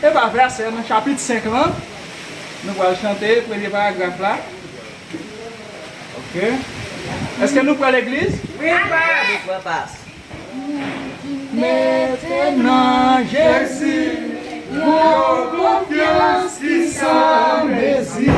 e pa vèsè, nan chapit senk lan, nou pral chante premye paragraf la. Ok. Èske nou prè, legliz? Wi, pastè. Mete nan Jezi, yon konfyans ki san mezi.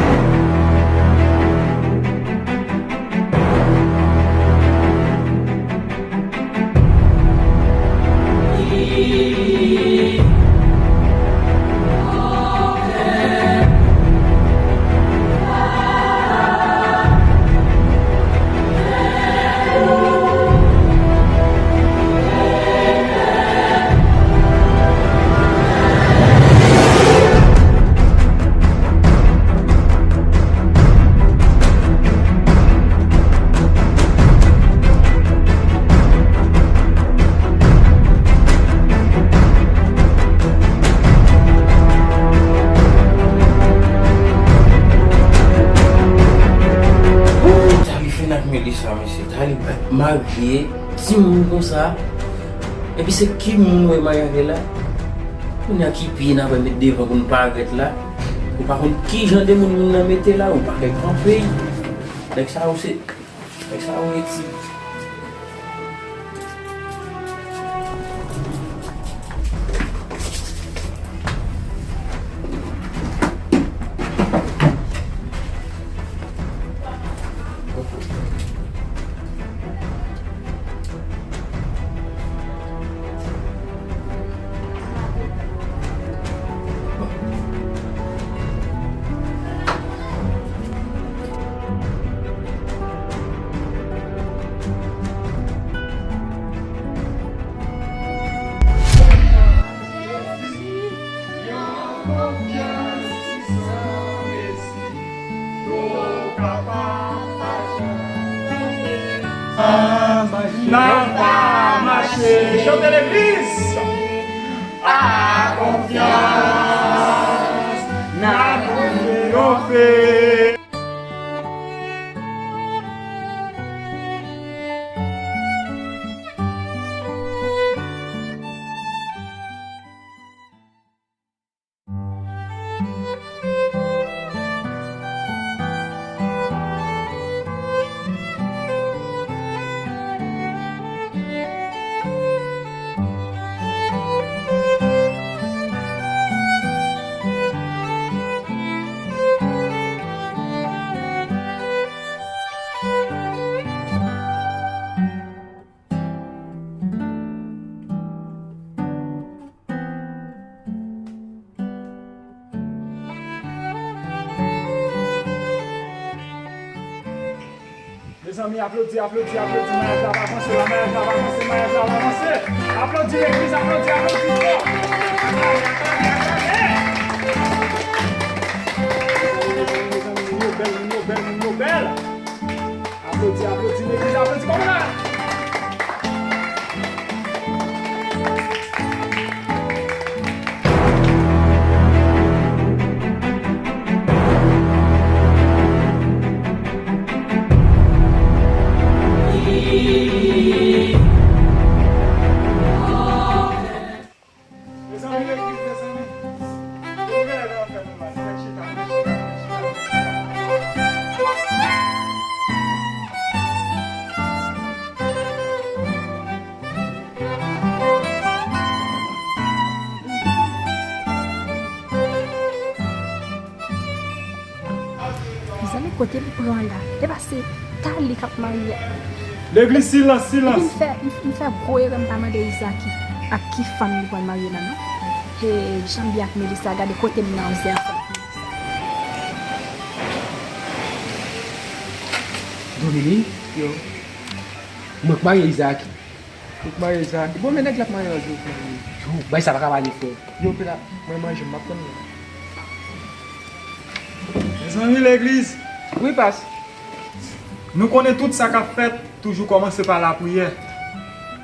Tali fè n ak Melissa, mesye. Tali pa t marye, timoun konsa. Epi se ki moun ou wè m al avè la? Kounye a ki pye n ap met devan pou n parèt la? Ou pa konn ki jan de moun moun nan mete la, ou pa fè kanpe. Nèg sa yo se, nèg sa yo reti. N ap mache. Chante legliz. A konfyans, n ap triyonfe. Mezanmi, aplodi, aplodi, aplodi, maryaj la ap avanse, la, maryaj la ap avanse, maryaj la ap avanse. Aplodi legliz, aplodi, aplodi fò. Mezanmi, moun yo bèl, moun yo bèl, moun yo bèl. Aplodi, aplodi legliz, aplodi kòm la. Kote m pran la? Epa se Tali k ap marye. Legliz, silans, silans. Epi m fè, m, m fè gwo erè, m pa mande Izaki ak ki fanm li pral marye la non. He, Janbi ak Melisa, gade kote m nan, zanfan. Dominique? Yo. Mwen k marye Izaki. Ou k marye Izaki? Bon, men nèg la ap marye yon jou, frè. Yo, bay sa pa ka pale, frè. Yo, pila, mwen manje, m ap tann nou. Mezanmi, legliz. Wi, pas. Nou konnen tout sa k ap fèt toujou kòmanse pa lapriyè.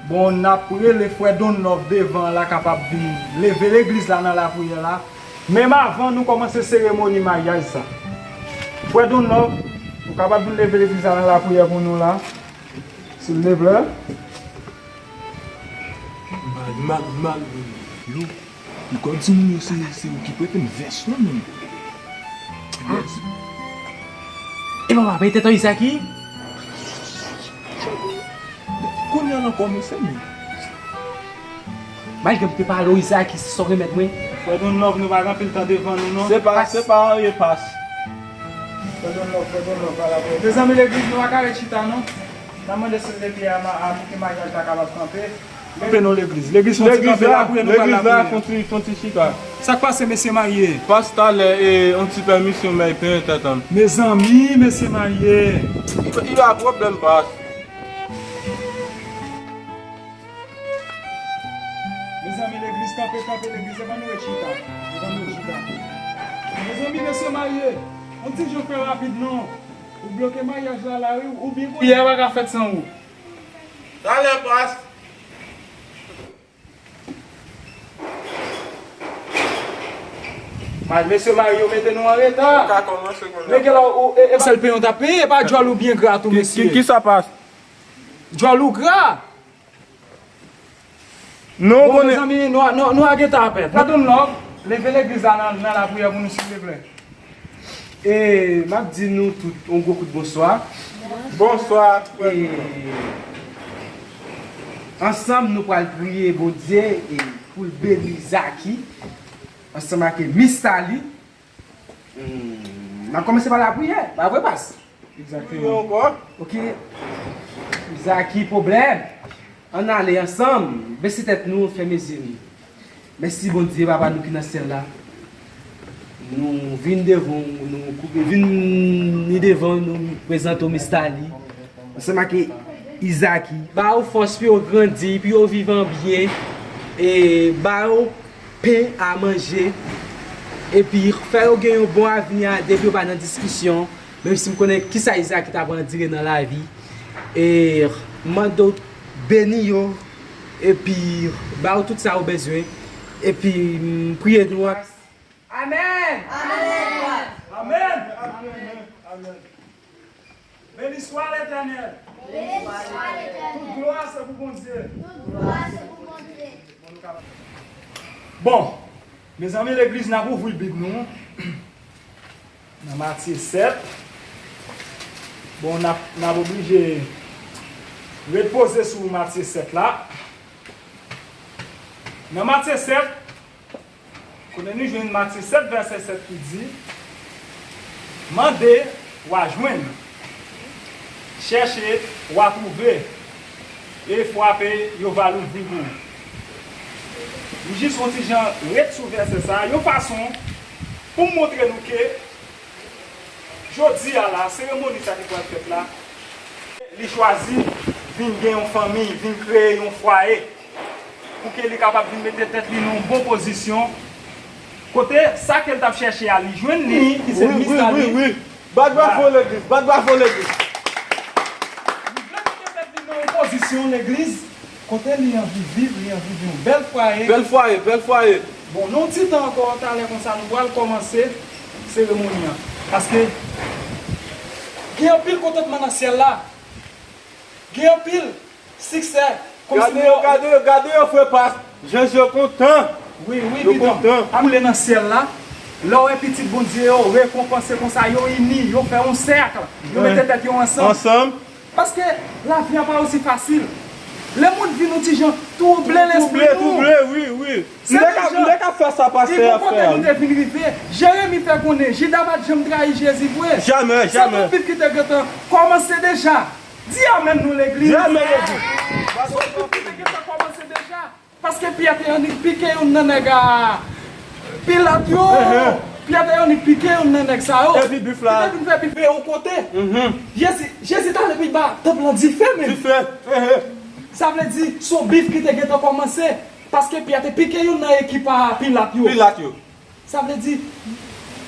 Bon, n ap rele frè Don Love devan an la kapab vin leve legliz la nan lapriyè la. Menm avan nou kòmanse seremoni maryaj sa. Frè Don Love, ou kapab vin leve legliz la nan lapriyè pou nou la, silvouplè? Mal, mal, mal, yo. Ou ka di moun yo se, se ou ki prete m vès lan menm. E papa, bay tèt an Izaki. Kounye a l ankò, mesye, men. Malgre m te pale w, Izaki, se sa w remèt mwen. Frè Don Love, nou pa gen anpil tan devan nou, non. Se pa, se pa anyen, pas. Frè Don Love, frè Don Love, pa la frè. Mezanmi, legliz, nou pa ka ret chita, non. N a mande silvouplè a, a pou ke maryaj la kapab kanpe. Kanpe non legliz. Legliz fon ti kanpe la, pou nou pral lapriyè. Fon ti, fon ti chita. Sa k pase, mesye marye? Pas talè, e, yon ti pèmisyon, men peye tèt an. Mezanmi, mesye marye. I pa pwoblèm, pas. Mezanmi, legliz, kanpe, kanpe, legliz, epa nou ret chita. Epa nou ret chita. Mezanmi, mesye marye, yon ti jan fè rapid non. Ou bloke maryaj la la, wi, ou byen konn. Priyè pa ka fèt san ou. Talè, pas. Mal, mesye marye, yo mete nou an reta. Ou ka kòmanse kounye a. Men gen la, ou, e, e, sèl peyon ta peye, e pa djòl ou byen gra tou, mesye. Ki, ki, ki sa pas? Djòl ou gra. Non, bon, konnen mezanmi, nou, nou, nou a gentan apèt. Frè Don Love, leve legliz la nan, nan lapriyè pou nou, silvouplè. E, m ap di nou tout yon gwo kout bonswa. Bonswa. E, ansanm, nou pral priye Bondye e pou l beni Zaki, ansanm ak Miss Tali. Hmm, n ap kòmanse pa lapriyè, pa vre, pas? Egzakteman. Wi, ankò. Ok. Zaki, pwoblèm. Ann ale ansanm, bese tèt nou, fèmen zye nou. Mèsi, Bondye, Papa nou ki nan syèl la. Nou vin devan w, nou koupe, vin ni devan w, nou prezante w Miss Tali. Ansanm ak Izaki. Ba yo fòs pou yo grandi, pou yo viv an byen. E ba yo pen a manje, epi fè yo gen yon bon avni a depi yo pa nan diskisyon, menm si m konnen kisa Izaki ta pral dire nan lavi. E mande w beni yo, epi ba yo tout sa yo bezwen, epi m priye nou ak. Amèn! Amèn! Amèn! Amèn! Amèn! Beni swa Letènèl. Beni swa Letènèl. Tout glwa se pou Bondye. Tout glwa se pou Bondye. Bon, mezanmi, legliz, n ap ouvri Bib nou nan Matye sèt. Bon, n ap, n ap oblije ret poze sou Matye sèt la. Nan Matye sèt, kote nou jwenn Matye sèt, vèsè sèt ki di, mande, w a jwenn. Chèche, w a twouve. E frape, yo va louvri pou ou. M jis yon ti jan ret sou vèsè sa a, yon fason pou m montre nou ke jodi a la, seremoni sa ki pral fèt la, li chwazi vin gen yon fanmi, vin kreye yon fwaye, pou ke li kapab vin mete tèt li nan yon bon pozisyon, kote sa ke l t ap chèche a, li jwenn li, ki se Miss Tali. Wi, wi, wi. Bat bravo legliz, bat bravo legliz. Li vle mete tèt li nan yon pozisyon legliz, kote li anvi viv, li anvi viv yon bèl fwaye. Bèl fwaye, bèl fwaye. Bon, nan yon ti tan ankò, talè konsa, nou pral kòmanse seremoni an. Paske gen anpil kontantman nan syèl la. Gen anpil siksè. Kòmsi gade yo, gade yo, gade yo, frè pas. Jan yo kontan. Wi, wi, yo kontan. Ap koule nan syèl la. Lè w wè pitit Bondye yo rekonpanse konsa, yo ini, yo fè yon sèk, yo mete tèt yo ansanm. Ansanm. Paske lavi a pa osi fasil. Lè moun vin yon ti jan twouble lespri nou. Twouble, twouble, wi, wi. M te ka, m te ka fè sa pastè a fè a, wi. Kote nou te vin rive, Jeremi fè konnen Jida pa t janm trayi Jezi vre. Jamè, jamè. Se yon bif ki te gentan kòmanse deja. Di amèn non legliz. Di amèn legliz. Se yon bif ki te gentan kòmanse deja. Paske Pyè te annik pike youn nan nèg a Pilat yo. Pyè te annik pike youn nan nèg sa yo. Epi bif la. Li te vin fè bif yon kote. Jezi, Jezi t ale pi ba tanp lan dife menm. Dife. Sa vle di, se yon bif ki te gentan kòmanse. Paske Pyè te pike youn nan ekip a Pilat yo. Pilat yo. Sa vle di,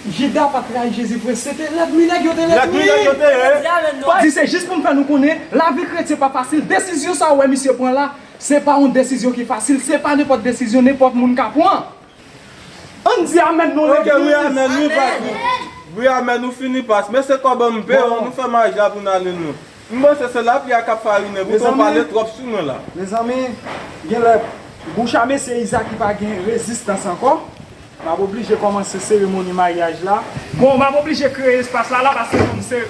Jida pa t trayi Jezi vre, se te lènmi nèg yo te lènmi. Lènmi nèg yo te ye. Di se jis pou m fè nou konnen, lavi kretyen pa fasil. Desizyon sa ou wè misye pran la, se pa yon desizyon ki fasil, se pa nenpòt desizyon nenpòt moun ka pran. Ann di amèn non legliz. Ok, wi, amèn, wi, pas, wi. Wi, amèn, nou fini pas. Men se kòb an m peye, nou fè maraj la pou n ale nou. M panse se lapli a k ap farinen, poutan w pale twòp sou mwen la. Mezanmi, genlè bouch a mesye Izaak ki pa gen rezistans ankò. M ap oblije kòmanse seremoni maryaj la. Bon, m ap oblije kreye espas la la paske fò m se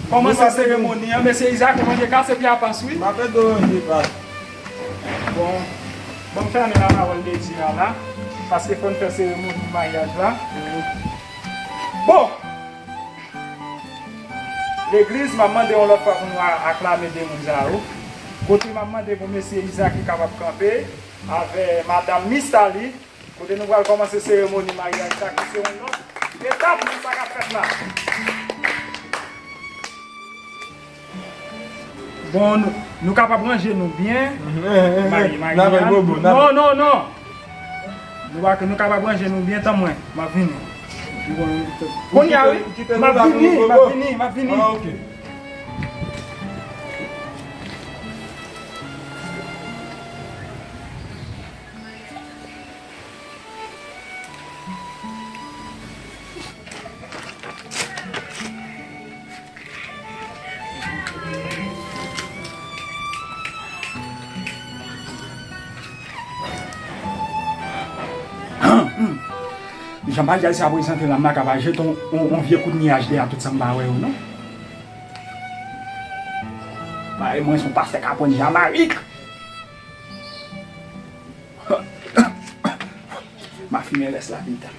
kòmanse seremoni an. Mesye Izaak, ou manje kase pye a pas, wi. M ap ede w ranje pas. Bon, ban m fèmen lapawòl de Dye a la, paske fò n fè seremoni maryaj la. Bon, legliz, m ap mande yon lòt fwa pou nou a-, aklame de moun sa yo. Kote m ap mande pou mesye Izaak ki kapab kanpe avè madanm Mistali, kote nou pral kòmanse seremoni maryaj la, ki se yon lòt etap nan sa k ap fèt la. Bon, nou, nou kapab ranje nou byen. Mayi, mayi, non, non, non. Nou pa, nou kapab ranje nou byen, tann mwen. M ap vini. Kounye a, wi. M ap vini, m ap vini, m ap vini. Ah, ok. Jan maryaj sa prezante la, m pa ka pa jete yon, yon, yon vye kout nyaj dèyè tout sa m pa wè yo, non. Mari mwen se yon pastè k ap pran Jamayik. M a fimen rès la pita.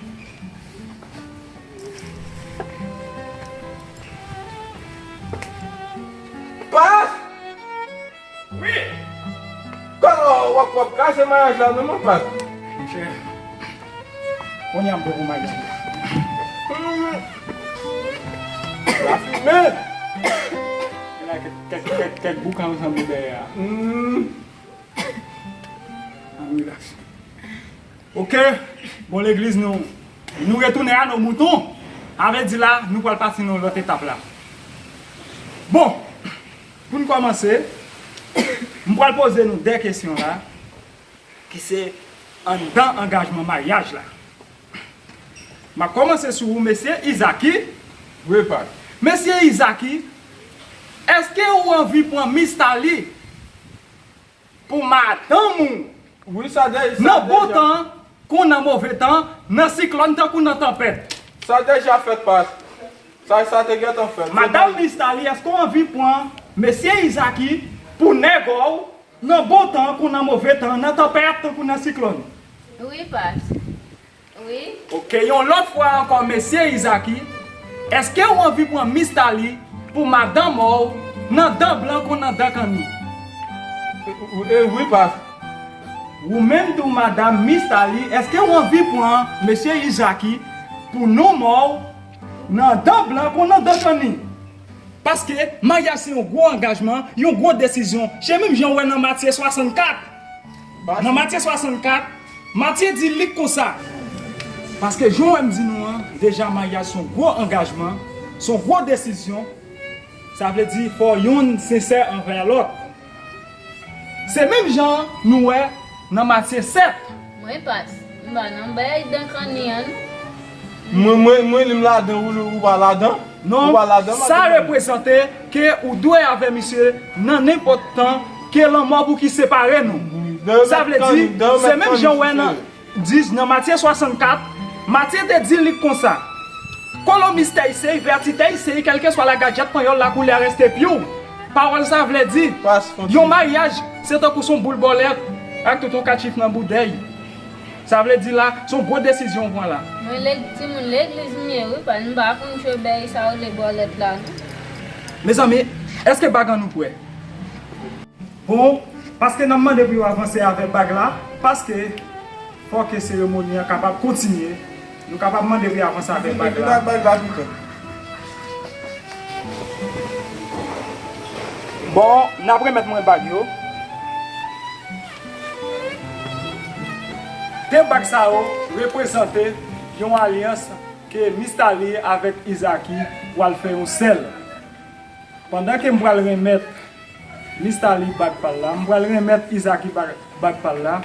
Pas! Wi! Kòman w ap, w ap kraze maryaj la non, mon pas? Monchè, kounye a m poko maryaj la. Hmm. Lafimen! Gen la kèk, kèk, kèk, kèk boukan ansanm dèyè a. Hmm. Ann rilaks. Ok, bon legliz nou, nou retounen a nos moutons. Sa vle di la, nou pral pase nan lòt etap la. Bon, pou n kòmanse, m pral poze nou de kesyon la, ki se anndan angajman maryaj la. M ap kòmanse sou ou, mesye Izaki. Wi, pas. Mesye Izaki, èske ou anvi pran Mistali pou madanm ou. Wi, sa de-, sa nan bon deja tan, kon nan move tan, nan siklòn tankou nan tanpèt. Sa deja fèt, pas. Sa, sa te gentan fèt. Madanm Mistali, èske w anvi pran mesye Izaki pou nèg w nan bon tan kon nan move tan, nan tanpèt tankou nan siklòn? Wi, pas. Wi. Ok, yon lòt fwa ankò, mesye Izaki, èske w anvi pran Mistali pou madanm w nan dan blan kon nan dan kanni? E, wi, pas. Ou menm tou, madanm Mistali, èske w anvi pran mesye Izaki pou nonm w nan dan blan kon nan dan kanni? Paske maryaj se yon gwo angajman, yon gwo desizyon. Se menm jan w wè nan Matye swasannkat. Nan Matye swasannkat, Matye di Lik konsa. Paske jan w wè m di nou an, deja maryaj se yon gwo angajman, se yon gwo desizyon. Sa vle di fò youn sensè anvè lòt. Se menm jan nou wè nan Matye sèt. Mwen pas, m pa nan bay dan kanni an. Mwen, mwen, mwen li m ladan, ou, ou pa ladan? Non, ou pa ladan, sa reprezante ke ou dwe avè misye nan nenpòt tan, ke lanmò pou ki separe nou. Sa vle di, se menm jan w wè nan, di, nan Matye swasannkat, Matye te di Lik konsa, Kolo mistè iseyi, vèti tè iseyi, kèlkeswa lagadjat panyòl, lakoulè reste pyou. Pawòl sa vle di, yon maryaj Se tankou se yon boul bòlèt ak tout yon kat chif nan boudèy. Sa vle di la, se yon gwo desizyon w pran la. Mwen lè timoun legliz m ye wi, pa m pa konn jwe bèy sa yo le bòlèt la non. Mezanmi, èske bag an nou prè? Bon, paske n ap mande pou yo avanse avè bag la, paske fò ke seremoni an kapab kontinye, nou kapab mande pou yo avanse avè bag la. Bon, n ap remèt mwen bag yo. De bag sa yo reprezante yon alyans ke Mistali avèk Izaki pral fè yon sèl. Pandan ke m pral remèt Mistali bag pa l la, m pral remèt Izaki bag, bag pa l la,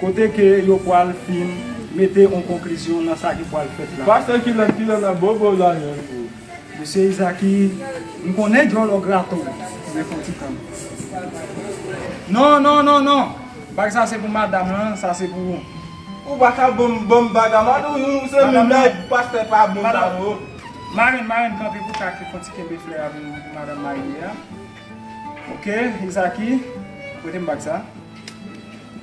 kote ke yo pral fin mete yon konklizyon nan sa ki pral fèt la. Pastè, kilè, kilè n ap bobo la menm? Mesye Izaki, m konnen djòlò grato, men fon ti tan. Non, non, non, non. Bag sa se pou madanm lan, sa se pou ou. Ou pa ka ban m, ban m bag a madanm, ou se menm nèg pastè pa bon sa non. Marenn, marenn, kanpe pou ta fon ti kenbe flè a pou madanm marye a. Ok, Izaki, prete m bag sa.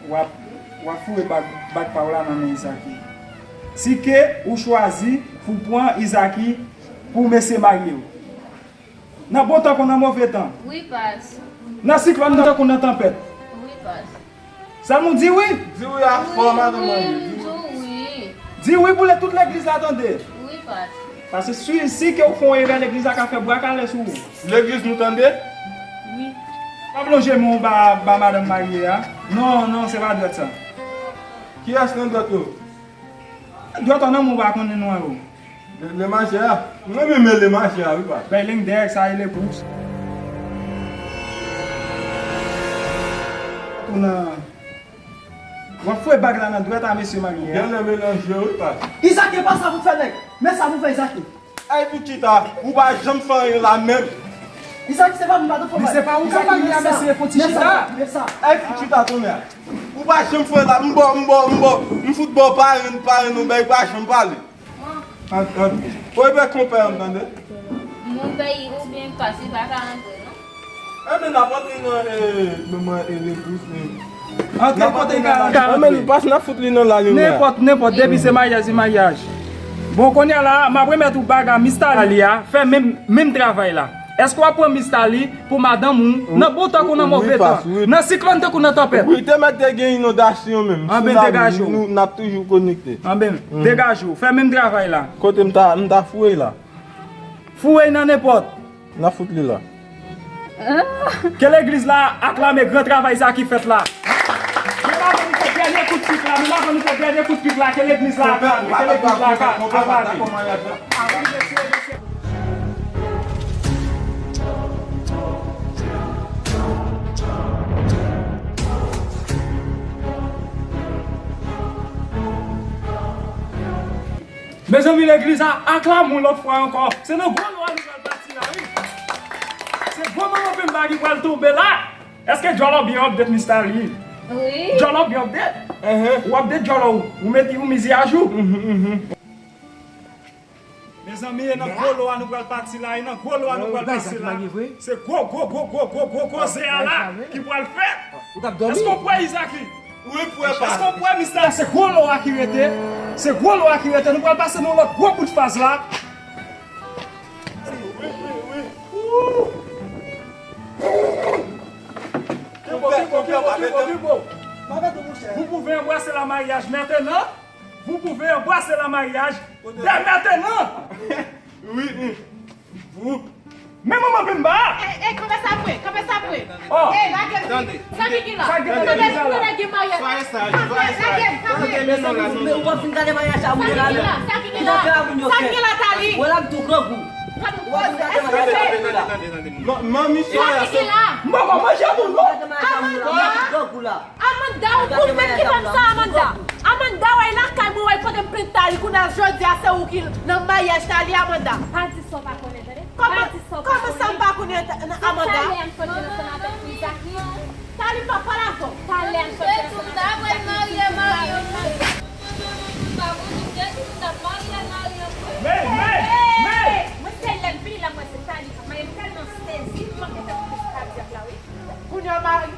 W ap, w ap foure bag, bag pa w la nan men Izaki. Si ke ou chwazi pou pran Izaki pou mesye marye w. Nan bon tan kon nan move tan. Wi, pas. Nan siklòn tankou nan tanpèt. Wi, pas. Sèlman w di wi. Di wi a fò, madanm mwen. Wi, m di wi. Di wi pou lè tout legliz la tande. Wi, pas. Paske si, si ke w fè yon erè, legliz la ka fè bwa kale sou ou. Legliz nou tande? Wi. Pa plonje men w ba, ba madanm marye a. Non, non, se pa dwèt sa. Kiyès nan dwèt yo? Dwèt an nan men w pa konnen non yo. Le, le majè a. Mwen renmen le majè a, wi, pa. Bay leng dèyè sa e le pous. Ou nan, w ap foure bag la nan dwèt a mesye marye a. Gen lè melanje, wi, pa. Izaki, pa sa pou fè nèg. Men sa pou fè Izaki. Ay, pou chita, ou pa janm fè anyen la menm. Izaki, se pa m, pa t fò. Men se pa ou k ap marye a, mesye, fò ti chita. Men sa, men sa. Ay, pou chita, tonè. Ou pa janm fè la, m bò, m bò, m bò, m fout bò parenn, parenn ou bèy pa janm pale. Ant, ant. Ou e bèy konpè an, tande? Mon peyi oubyen pa, se pa ka antre, non? Enben, n ap antre nan, eh, men mwen, eh, le pous, eh. Antre kote ka, ka antre. Enben, pas n ap fout li nan lalin la. Nenpòt, nenpòt, depi se maryaj, se maryaj. Bon, kounye a la, m ap remèt ou bag a Mistali a, fè menm, menm travay la. Èske w ap pran Mistali pou madanm ou nan bon tan kou nan move tan, nan siklòn tankou nan tanpèt? Wi, te mèt te gen inondasyon menm. Anben, degaje w. Nou, n ap toujou konekte. Anben, degaje w. Fè menm travay la. Kote m ta, m ta foure la? Foure nan nenpòt. N ap fout li la. Ke legliz la aklame gran travay sa ki fèt la. Men avan nou fè dènye kout pik la, men avan nou fè dènye kout pik la, ke legliz la aklame, ke legliz la aklame. Mezanmi, legliz a aklame yon lòt fwa ankò. Se nan gwo lwa nou pral pati la, wi. Se gwo manman penba ki pral tonbe la. Èske djòlò byen update, Mistali? Wi. Djòlò byen update? Ou update djòlò ou? Ou mete yon mizi ajou? Mezanmi, e nan gwo lwa nou pral pati la, e nan gwo lwa nou pral pati la. Se gwo, gwo, gwo, gwo, gwo, gwo koze a la ki pral fèt. Èske w prè, Izaki? Wi, prè, pa. Èske w prè, Mistali? Se gwo lwa ki rete. Se gwo lwa ki rete. Nou pral pase nan lòt gwo bout faz la. Wi, wi, wi. Kibo, kibo, kibo, kibo, kibo. Vous pouvez embrasser la mariage maintenant. Vous pouvez embrasser la mariage dès maintenant. Wi, wi. Vous. Men manman penba. Ey, ey, kanpe sa vre, kanpe sa vre. Oh. Ey, lage m. Sa ki gen la? Sa ki gen la? Tande, tande, gen maryaj. Soyez sage, soyez sage. Lage m, lage m. Koute men non la, non, non. Ou p ap vin gade maryaj a moun yo la menm. Sa ki gen la? Sa ki gen la? Sa ki gen la, Tali? Ou la m tou grangou. Ou p ap vin gade maryaj a moun yo la. Tande, tande, tande, tande. Manmi, soyez sage. Sa ki gen la? M pa manje moun non. Gade maryaj a moun yo la, ou la m tou grangou la. Amanda, ou pou menm ki fè m sa, Amanda. Amanda, w al lakay mwen, w al pote m plent Tali, kounye a jodi a se ou ki nan maryaj Tali, Amanda. Pa di sa w pa konnen, tande? Pa di sa w pa konnen. Kòman, kòman sa m pa konnen, Amanda? Talè a m sot vin ansanm avèk Izaki. Tali pa pale avè w. Talè a m sot vin ansanm avèk Izaki. Men, men, men! Mwen se lè m vini la, mwen se Tali. Mwen tèlman sezi, m manke fè koute sou kadyak la, wi. Kounye a, mari m